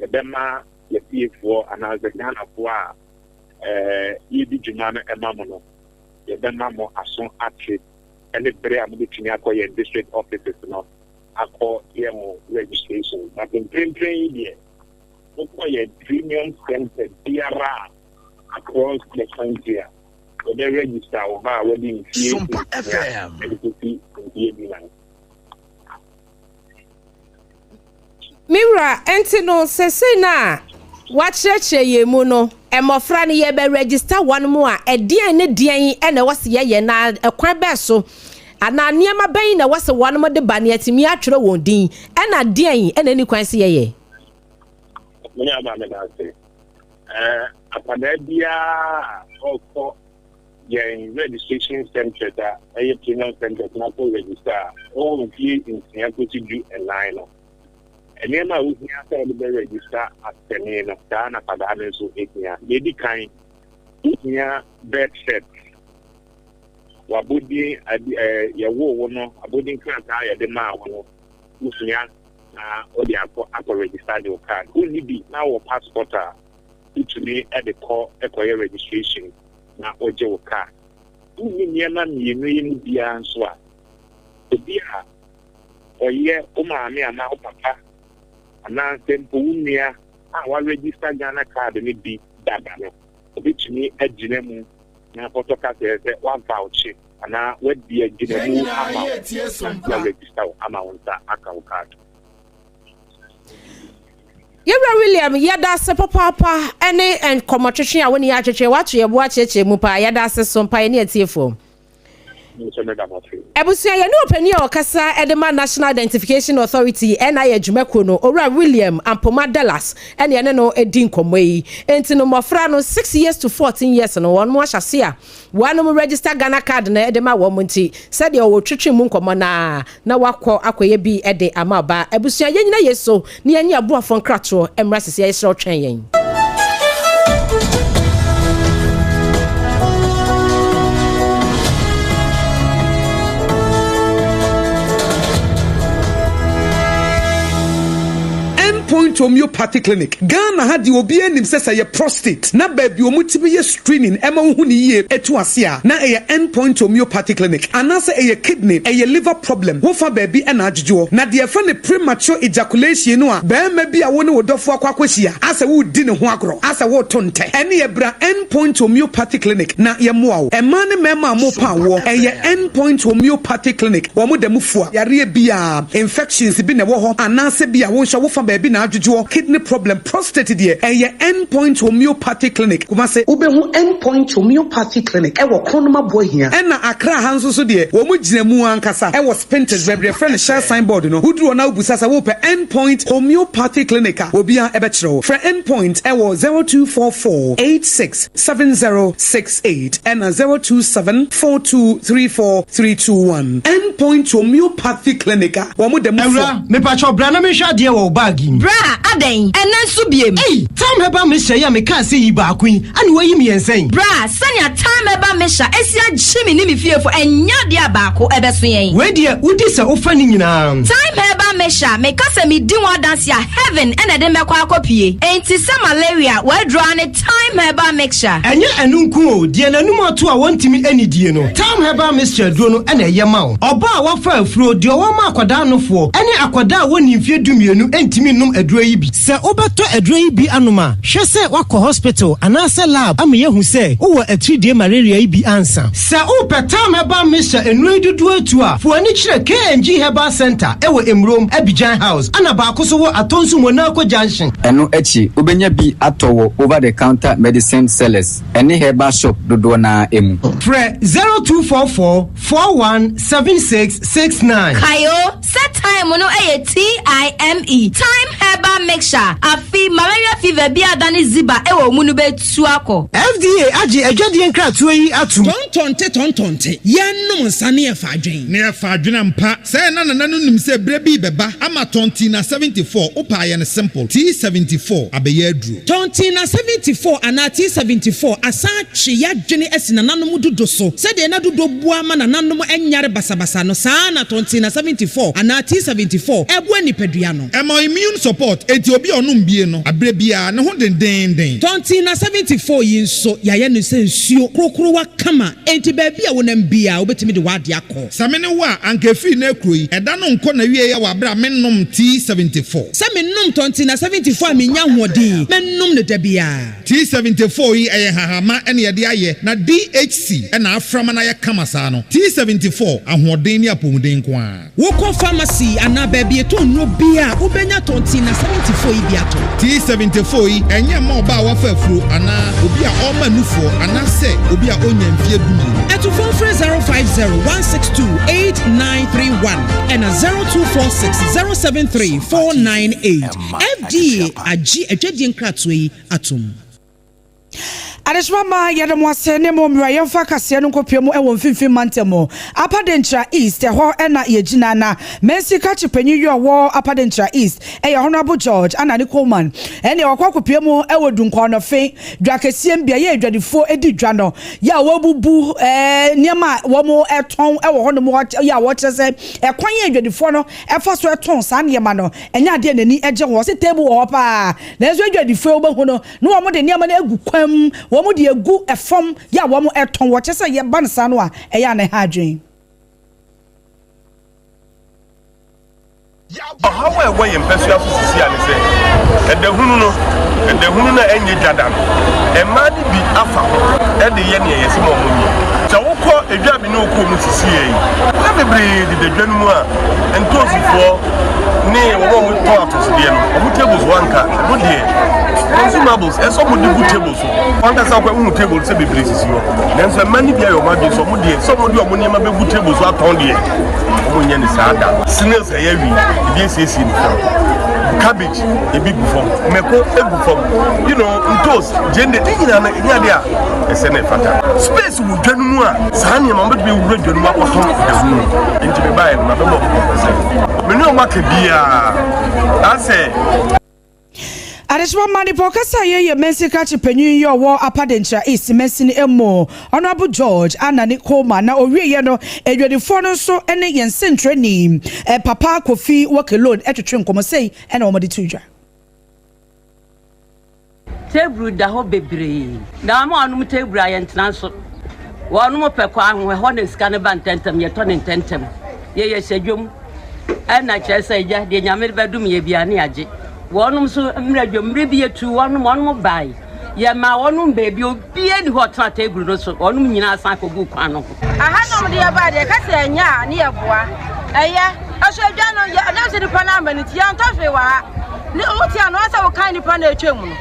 yɛbɛma yɛfiefoɔ anaasɛ Ghanafoɔ a yɛdi dwuma no ma mo no, yɛbɛma mo aso ate. ne bere a mobɛtumi akɔ yɛn district offices no akɔ yɛ mo registration. But mprempren yi deɛ, wokɔ yɛn premium center biara across the country a, wɔbɛ register wo ba a wadi mfie nsia de kɔsi mfie dunan. Me wura, ɛnti no sesei no a woakyerɛkyerɛ yɛn mu no, mmɔfra no yɛbɛ register wɔn mu a, ɛdeɛn ne deɛn na ɛwɔ sɛ yɛyɛ na ɛkwan bɛn so anaa nneɛma bɛn na ɛwɔ sɛ wɔn de ba na yɛatumi atwerɛ wɔn din, ɛna deɛn na ɛni kwan sɛ yɛyɛ? Me nuabaa meda ase. Ɛɛ akwadaa biara a ɔkɔ yɛn registration centres a ɛyɛ premium centres na akɔ register a ɔwɔ mfie nsia kɔsi du nnan no, nneɛma a wohia sɛ wɔde bɛ register asɛne no, saa na akwadaa no nso hia. Deɛ ɛdi kan, wohia birth cert. w'abodin adi ɛɛ yɛwoo wo no abodin krataa a yɛde maa wo no wohia na wode akɔ akɔ register de wo card. Wonni bi na wowɔ passport a wotumi de kɔ kɔyɛ registration na wogye wo card. Wonni nneɛma mmienu yi mu biara nso a, obi a ɔyɛ wo maame anaa wo papa anaasɛ mpo wo nua a waregister Ghana card no bi dada no, obetumi agyina mu na pɔtɔ kasɛɛ sɛ wavouche anaa wadi agyinamu ama wo na yɛaregister wo ama wo nsa aka wo card. Yɛwura William, yɛda ase papaapa ne nkɔmmɔtwetwe a wo ne yɛ atwetwe. Woato yɛn bo akyerɛkyerɛ mu paa. Yɛda ase so mpa yɛne atiefoɔ. Abusua, yɛne ɔpanin a ɔkasa de ma National Identification Authority, NIA adwumakuo no, Owura William Ampoma Dallas ɛne yɛne no di nkɔmmɔ yi. Enti no mmɔfra no, 6 years to 14 years no, wɔn ahyɛ ase a wɔanom register Ghana card no de ma wɔn nti, sɛdeɛ wɔtwetwe mu nkɔmmɔ no ara na wakɔ akɔyɛ bi de ama ɔbaa. Abusua, yɛnyina yei so na yɛnye aboafoɔ nkratoɔ mmra sisi a yɛsrɛ wo twɛn yɛn. Point Homeopathy Clinic, Ghana ha deɛ obiara nim sɛ sɛ ɛyɛ prostate na baabi wɔn tumi yɛ screening ɛma wohu no yie ɛtu ase a na ɛyɛ End Point Homeopathy Clinic anaasɛ ɛyɛ kidney, ɛyɛ liver problem, wofa baabi ɛna adwodwoɔ. Na deɛ yɛfrɛ no premature ejaculation no a barima bi a wo ne wo dɔfoɔ akɔ akɔhyia asɛ woredi ne ho agorɔ asɛ woreto ntɛ ɛneɛ bra End Point Homeopathy Clinic na yɛmmoa wo. Mmaa ne mmarima a mopa awoɔ ɛyɛ End Point Homeopathy Clinic wɔn da mu fua yareɛ biara, infections bi na ɛwɔ hɔ anaasɛ bi a wo nso wofa baabi na adwodwoɔ, kidney problem, Prostate deɛ, ɛyɛ End Point Homeopathy Clinic, Kumasi. Wobɛhu End Point Homeopathy Clinic wɔ Kronum Aboahia. Ɛna Accra ha nso so deɛ, wɔn gyina mu ankasa wɔ Spintex, baabi a yɛfrɛ no Shell sign board no. Woduru hɔ na wobisa sɛ wopɛ End Point Homeopathy Clinic a, obiara bɛkyerɛ wo. Frɛ End Point wɔ 0244 86 7068 ɛna 027 4234 321. End Point Homeopathy Clinic a wɔn da mu fua. Awura, mepakyɛw bra na menhwɛ adeɛ wɔ wo bag yi mu. Bra, adɛn? Ɛnnɛ nso biem? Ei! Tam Herbal Mixture yi a mekaa sɛ yi baako yi, ɛna woayi mmiɛnsa yi? Bra, sɛnea Tam Herbal Mixture asi agye me ne me fiefo, ɛnyɛ adeɛ a baako ɛbɛso yɛn. Wei deɛ, wodi sɛ wofa ne nyinaa. Thyme Herbal Mixture, meka sɛ medi ho adanse a, heaven na ɛde me bɛkɔ akɔpue. Enti sɛ malaria, w'aduro ara ne Thyme Herbal Mixture. Ɛnyɛ ɛno nko o, deɛ n'anum ato a wɔntumi nnidie no, Thyme Herbal Mixture aduro no na ɛyɛ ma wo. Ɔbaa a wafa afuro, deɛ ɔwɔ ma akwadaa nofoɔ, ne akwadaa a wɔnnii mfeɛ dumienu ntumi nnom aduro yi bi. Sɛ wobɛtɔ aduro yi bi anom a, hwɛ sɛ woakɔ hospital anaasɛ lab ama yɛahu sɛ wowɔ atiridie malaria yi bi ansa. Sɛ wopɛ Thyme Herbal Mixture nnuro yi dodoɔ atu a, fa w'ani kyerɛ KNG Herbal Centre wɔ Emurom, Abidjan House, ɛna baako nso wɔ Atonsu Monaco Junction. Ɛno akyi, wobɛnya bi atɔ wɔ over the counter medicine sellers ne herbal shop dodoɔ no ara mu. Frɛ 0244 41 76 69. Kae o, sɛ thyme no yɛ TIME, Thyme Herbal Mixture, afe malaria fever bi a adane ziba wɔ wo mu no bɛtu akɔ. FDA agye adwadie nkratoɔ yi atom. Tɔntɔnte tɔntɔnte, yɛnnom nsa ne yɛfa adwen. Ne yɛfa adwen ampa. Sɛɛ na nana no nim sɛ berɛ bi rebɛba ama Tɔntina 74, wopɛ a yɛ no simple, T74 abɛyɛ aduro. Tɔntina 74 anaa T74 asan atwe y'adwene asi nananom dudo so. Sɛdeɛ na dudo boa ma nananom nyare basabasa no, saa ara na Tɔntina 74 anaa T74 boa nipadua no. Ɛma immune support, enti obi a ɔnom bie no, aberɛ biara ne ho dendeenden. Tɔntina 74 yi nso, yɛayɛ no sɛ nsuo korokorowa kama, enti baabi a wonam biara wobɛtumi de w'adeɛ akɔ. Sɛ me ne wo a, anka ɛfiri nnɛ rekuro yi, ɛda no nkɔ n'awieeɛ wɔ aberɛ a mennom tea 74. Sɛ menom tɔntina 74 a mennya ahoɔden, mɛnom no da biara. Tea 74 yi, ɛyɛ nhahamma na yɛde ayɛ, na DHC na afra ma no ayɛ kama saa no. Tea 74, ahoɔden ne apɔmuden nko ara. Wokɔ pharmacy anaa baabi yɛtɔn nnuro biara a, wobɛnya tɔntina 74 yi bi atɔ. T74 yi, ɛnyɛ mma ɔbaa a wafa afuro anaa obi a ɔrema nufoɔ anaasɛ obi a ɔnnya mfeɛ dumienu. Atufoɔ mfrɛ 050 162 8931 ɛna 0246 073 498. FDA agye adwadie nkratoɔ yi atom. Adehyema mma yɛda mo ase ne mo mmra yɛmfa kaseɛ no nkɔpue mu wɔ mfimfini mantam mu, Upper Denkyira East, ɛhɔ na yɛgyina na Mansi Kakye panyin yi ɔwɔ Upper Denkyira East yɛ Honourable George Anani Coleman ɛneɛ wakɔ akɔpue mu wɔ Dunkwa-Ɔnɔfe dwa kɛseɛ mu beaeɛ a adwadifoɔ di dwa no yɛ a wɔabubu nneɛma a wɔtɔn wɔ hɔnom yɛ a wɔkyerɛ sɛ ɛkwan a adwadifoɔ no fa so tɔn saa nneɛma no ɛnyɛ adeɛ a n'ani gye ho. Ɔse table wɔ hɔ paa nanso adwadifoɔ yi wobɛhu no na wɔde nneɛma no agu kwan mu, wɔde agu fam yɛ a wɔtɔn. Wɔkyerɛ sɛ yɛba no saa no a ɛyɛ a na ɛha adwene. Ɔhaw a ɛwɔ yɛn mpasua so sisi a ne sɛ, ɛda hunu no, ɛda hunu no a ɛnyɛ dwa da no, mmaa no bi afa ho de yɛ nea yɛse ma wɔn nyɛ. Sɛ wokɔ edwa bi ne wokɔ mu sisi yɛ yi, mmaa bebree deda dwa no mu a ntoosifoɔ ne wɔn a wɔtɔn atosodeɛ no, wɔn tables hɔ anka, ɛno deɛ consumables ɛsɛ wɔn de gu table so. Wankasa kɔ wohu table sɛ bebree sisi hɔ, nanso mmaa no bi ayɛ wɔn adwene sɛ wɔn deɛ sɛ wɔde wɔn nneɛma bɛgu table so atɔn deɛ, Wɔn nyɛ ne saa da. Snails ɛyɛ wi, ebi esiesie ne fam. Cabbage ebi gu fam, mako egu fam. You know, ntos, gyeene, ne nyinaa no ɛnyɛ ade a ɛsɛ na ɛfata. Space wɔ dwa no mu a saa nneɛma wɔbɛtumi awura dwa no mu akɔtɔn ɛho no. Nti mebaeɛ no mabɛbɔ wɔn kɔkɔ sɛ me ne wɔn aka biara asɛ. Adehyema ma nipa ɔkasa a yɛyɛ mansin krakye panyin yi ɔwɔ Upper Denkyira East mansini mu, Honourable George Anani Coleman na ɔwieɛ no adwadifoɔ no nso ne yɛn sentwerɛni Papa Kofi Wokelone twetwe nkɔmmɔ sei na wɔde too dwa. Teburu da hɔ bebree. Na wɔn a wɔnom teburu a yɛntena nso. Wɔnom pɛ kwan ho, ɛhɔ na sika no ba ntɛmntɛm, yɛtɔ no ntɛmntɛm. Yɛyɛ hyɛ dwom. Ɛna kyerɛ sɛ agya deɛ Nyame de bɛdom yɛ biara ne yɛagye. Wɔnom nso mmerɛ dwom, mmerɛ bi yɛtuu wɔnom, wɔnom bae. Yɛmaa wɔnom baabi, obiara nni hɔ a ɔtena teburu no so, wɔnom nyinaa san kɔguu kwan no ho. Ahanom de yɛbae deɛ yɛka sɛ ɛnyɛ a ne yɛboa. Ɛyɛ. Ɛso adwa no yɛ ɛnam sɛ nipa no ama no nti yɛntɔ hwee wɔ ha. Ne wote ano sɛ wokan nipa no atwa mu no.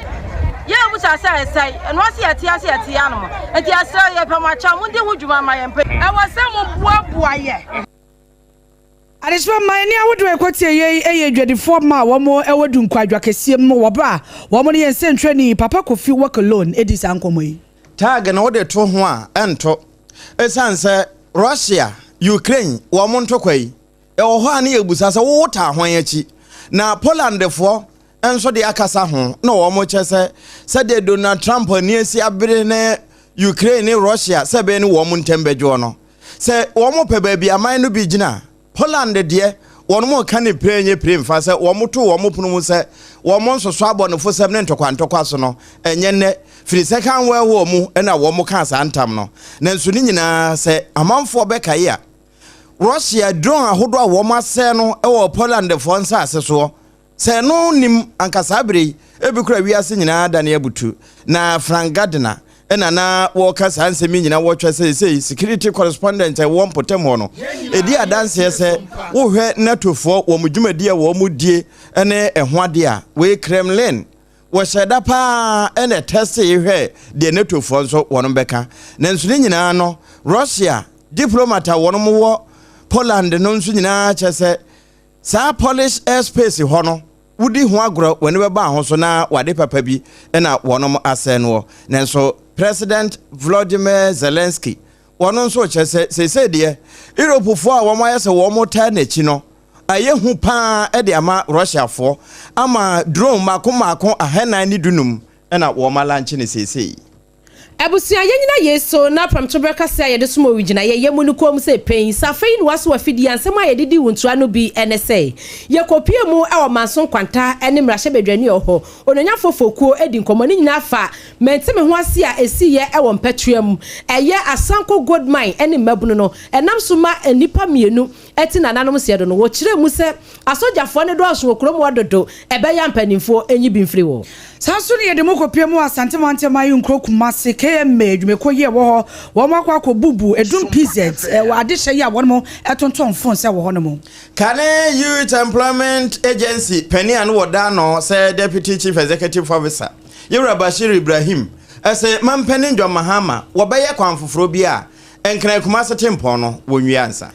Yɛn busa sɛ ɛsɛe ɛno ase yɛte ase yɛte anom. Nti yɛsrɛ yɛpɛ mo akyɛw mo ndi ho dwuma ma yɛn pɛ. Ɛwɔ sɛ mo boaboa yɛ. Adesoa mman ne ahodoɔ a ɛkɔtie yei yɛ adwadifoɔ mma a wɔn wɔ Dunkwa dwakɛseɛ mu wɔ berɛ a wɔn ne yɛn sɛntwerɛni Papa Kofi Work-Alone di saa nkɔmmɔ yi. Tag no wode to ho a ɛnto. Esiane sɛ Russia, Ukraine wɔn ntɔkwa yi, ɛwɔ hɔ a na yɛbisa sɛ wo taa hwan akyi? Na Polandfoɔ nso de akasa ho na wɔkyɛ sɛ sɛdeɛ Donald Trump ani asi abere ne Ukraine ne Russia sɛ ɛbɛyɛ ne wɔn ntam bɛdwoɔ no, Sɛ wɔpɛ baabi aman no bi gyina a, Poland deɛ, wɔreka no pire nye pire mfa sɛ wɔto wɔn pono mu sɛ wɔnsosɔ abɔnefosɛm ne ntɔkwantɔkwa so no, ɛnyɛ nnɛ, firi Second World War mu na wɔkaa saa ntam no. Nanso ne nyinaa, sɛ amanfoɔ bɛkae a, Russia drone ahodoɔ a wɔasɛe no wɔ Polandfoɔ nsase soɔ, Sɛ ɛno nnim, anka saa bere yi, ebi koraa wiase nyinaa adane abutu. Na Frank Gardner na na wɔreka saa nsɛm yi nyinaa wɔtwɛ sɛ seesei security correspondent a ɛwɔ mpɔtam hɔ no ɛdi adanseɛ sɛ wohwɛ NATOfoɔ wɔn dwumadi a wɔn die ne ɛho adeɛ a wei Kremlin wɔhyɛ da paa ɛna ɛtɛstee hwɛ deɛ NATOfoɔ nso wɔn bɛka nanso ne nyinaa no Russia diplomat a wɔn wɔ Poland no nso nyinaa kyɛ sɛ Saa Polish airspace hɔ no, wodi ho agorɔ, w'ani bɛba ho so na w'ade papa bi na wɔnom asɛe noɔ. Nanso President Volodymyr Zelensky, ɔno nso rekyerɛ sɛ seesei deɛ Europefoɔ a wɔayɛ sɛ wɔtaa n'akyi no, ayɛ hu paa de ama Russiafoɔ ama drone mmaako mmaako 415 na wɔalankye no seesei. Abusua, Yɛnyina yei so na prɛmtoberɛ kɛseɛ a yɛde som owigyinaeɛ yɛ mu no kɔn mu sɛ pɛn. Sɛ afei na woaso afidie a, nsɛm a yɛde di wo ntua no bi ne sɛ, Yɛkɔpue mu wɔ Manso Nkwanta ne Mmarahyɛbadwani a ɔwɔ hɔ, Onuonyamfoɔ Fokuo di nkɔmmɔ. Ne nyinaa fa mente-me-ho-ase a ɛsiiɛ wɔ mpɛtoa mu, ɛyɛ Asanko Gold Mine ne mmabunu no, ɛnam so ma nnipa mmienu te nananom seɛ do no, wɔkyerɛɛ mu sɛ asogyafoɔ no dɔɔso wɔ kurom hɔ dodo, ɛbɛyɛ a mpanimfoɔ nyi bi mfiri hɔ. Saa nso na yɛde mo kɔpue mu wɔ Asante Mantam ayi nkuro Kumasi, KMA adwumakuo yi a ɛwɔ hɔ, wɔn akɔ akɔ bubu Edum PZ wɔ adehyɛ yi a wɔn tontɔn phones wɔ hɔ nom. Kane Youth Employment Agency panin a na wɔda ano sɛ Deputy Chief Executive Officer, Yewura Bashir Ibrahim, se Mampanin John Mahama wɔbɛyɛ kwan foforɔ bi a Nkran Kumase tempɔn no wɔnwie ansa.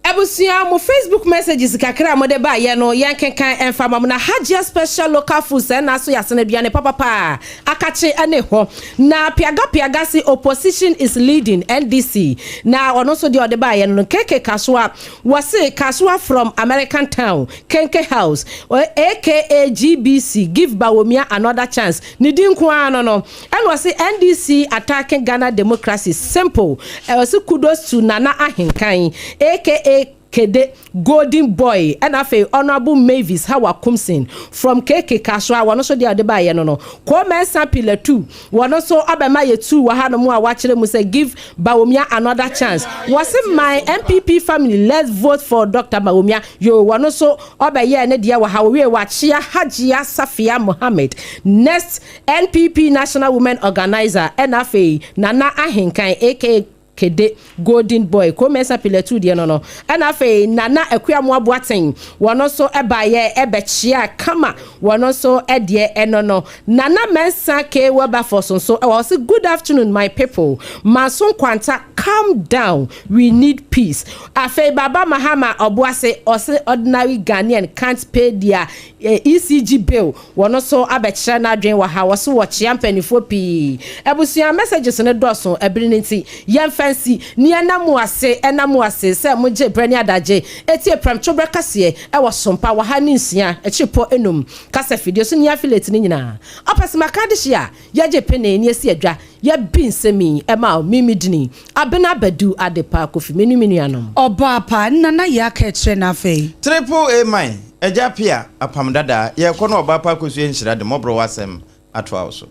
Abusua, mo Facebook messages kakra a mode baeɛ no, yɛnkenkan mfa ma mo. Na Hajia Special Local Foods ɛna so yɛasene aduane papapa a akakye ne hɔ. Na Piaga Piaga se opposition is leading NDC. Na ɔno nso deɛ ɔde baeɛ no no, KK Kasoa, wɔse Kasoa from American Town, Kenke House, aka GBC, give Bawumia another chance. Ne din nko ara no no. Ɛna ɔse NDC attacking Ghana democracy simple. Ɔse kudos to Nana Ahenkan aka Kede Golden Boy ɛna afei Honourable Mavis Hawa Kumsin from KK Kasoa wɔno nso deɛ ɔde baeɛ no no. Koo Mensah Pillar 2 wɔno nso abɛma yɛ tuu wɔ hanom a wakyerɛ mu sɛ give Bawumia another chance. Wɔse my NPP family let's vote for Doctor Bawumia yoo wɔno nso ɔbɛyɛɛ ne deɛ wɔ ha owie wakyea Hajia Safia Mohammed next NPP National Women Organiser ɛna afei Nana Ahenkan aka Kede Golden Boy, Koo Mensah Pillar 2 deɛ no no, ɛna afei Nana Akuamoah Boateng wɔno nso baeɛ bɛkyeaa kama wɔno nso deɛ ɛno no. Nana Mensah K Wilberforce nso wɔ hɔ ɔse good afternoon my people, Manso Nkwanta calm down we need peace. Afei Baba Mahama Ɔboase ɔse ordinary Ghanaian can't pay their ECG bill Wɔno nso abɛkyerɛ n'adwene wɔ ha, wɔse wɔkyea mpaninfoɔ pii. Abusua messages no dɔɔso, ɛbere no nti yɛmfa nsi. Ne yɛnna mo ase, ɛna mo ase sɛ mogye berɛ ne adagye tie prɛmtoberɛ kaseɛ ɛwɔ Sompa wɔ ha ne nsia akyirepɔ enum kasa fidie so ne affiliate no nyinaa. Ɔpɛsɛmaka adehye a yɛgye pene ne yɛsi adwa yɛbi nsɛm yi ɛma wo, me medini Abena Badu Adepa Kofi me ne me nuanom. Ɔbaa pa, nna na yɛ aka akyerɛ no afei. Triple A man, Agya Pia, Apam Dada, yɛrekɔ na Ɔbaa Pa Akosua Nhyira de mmɔborɔwa asɛm atoa wo so.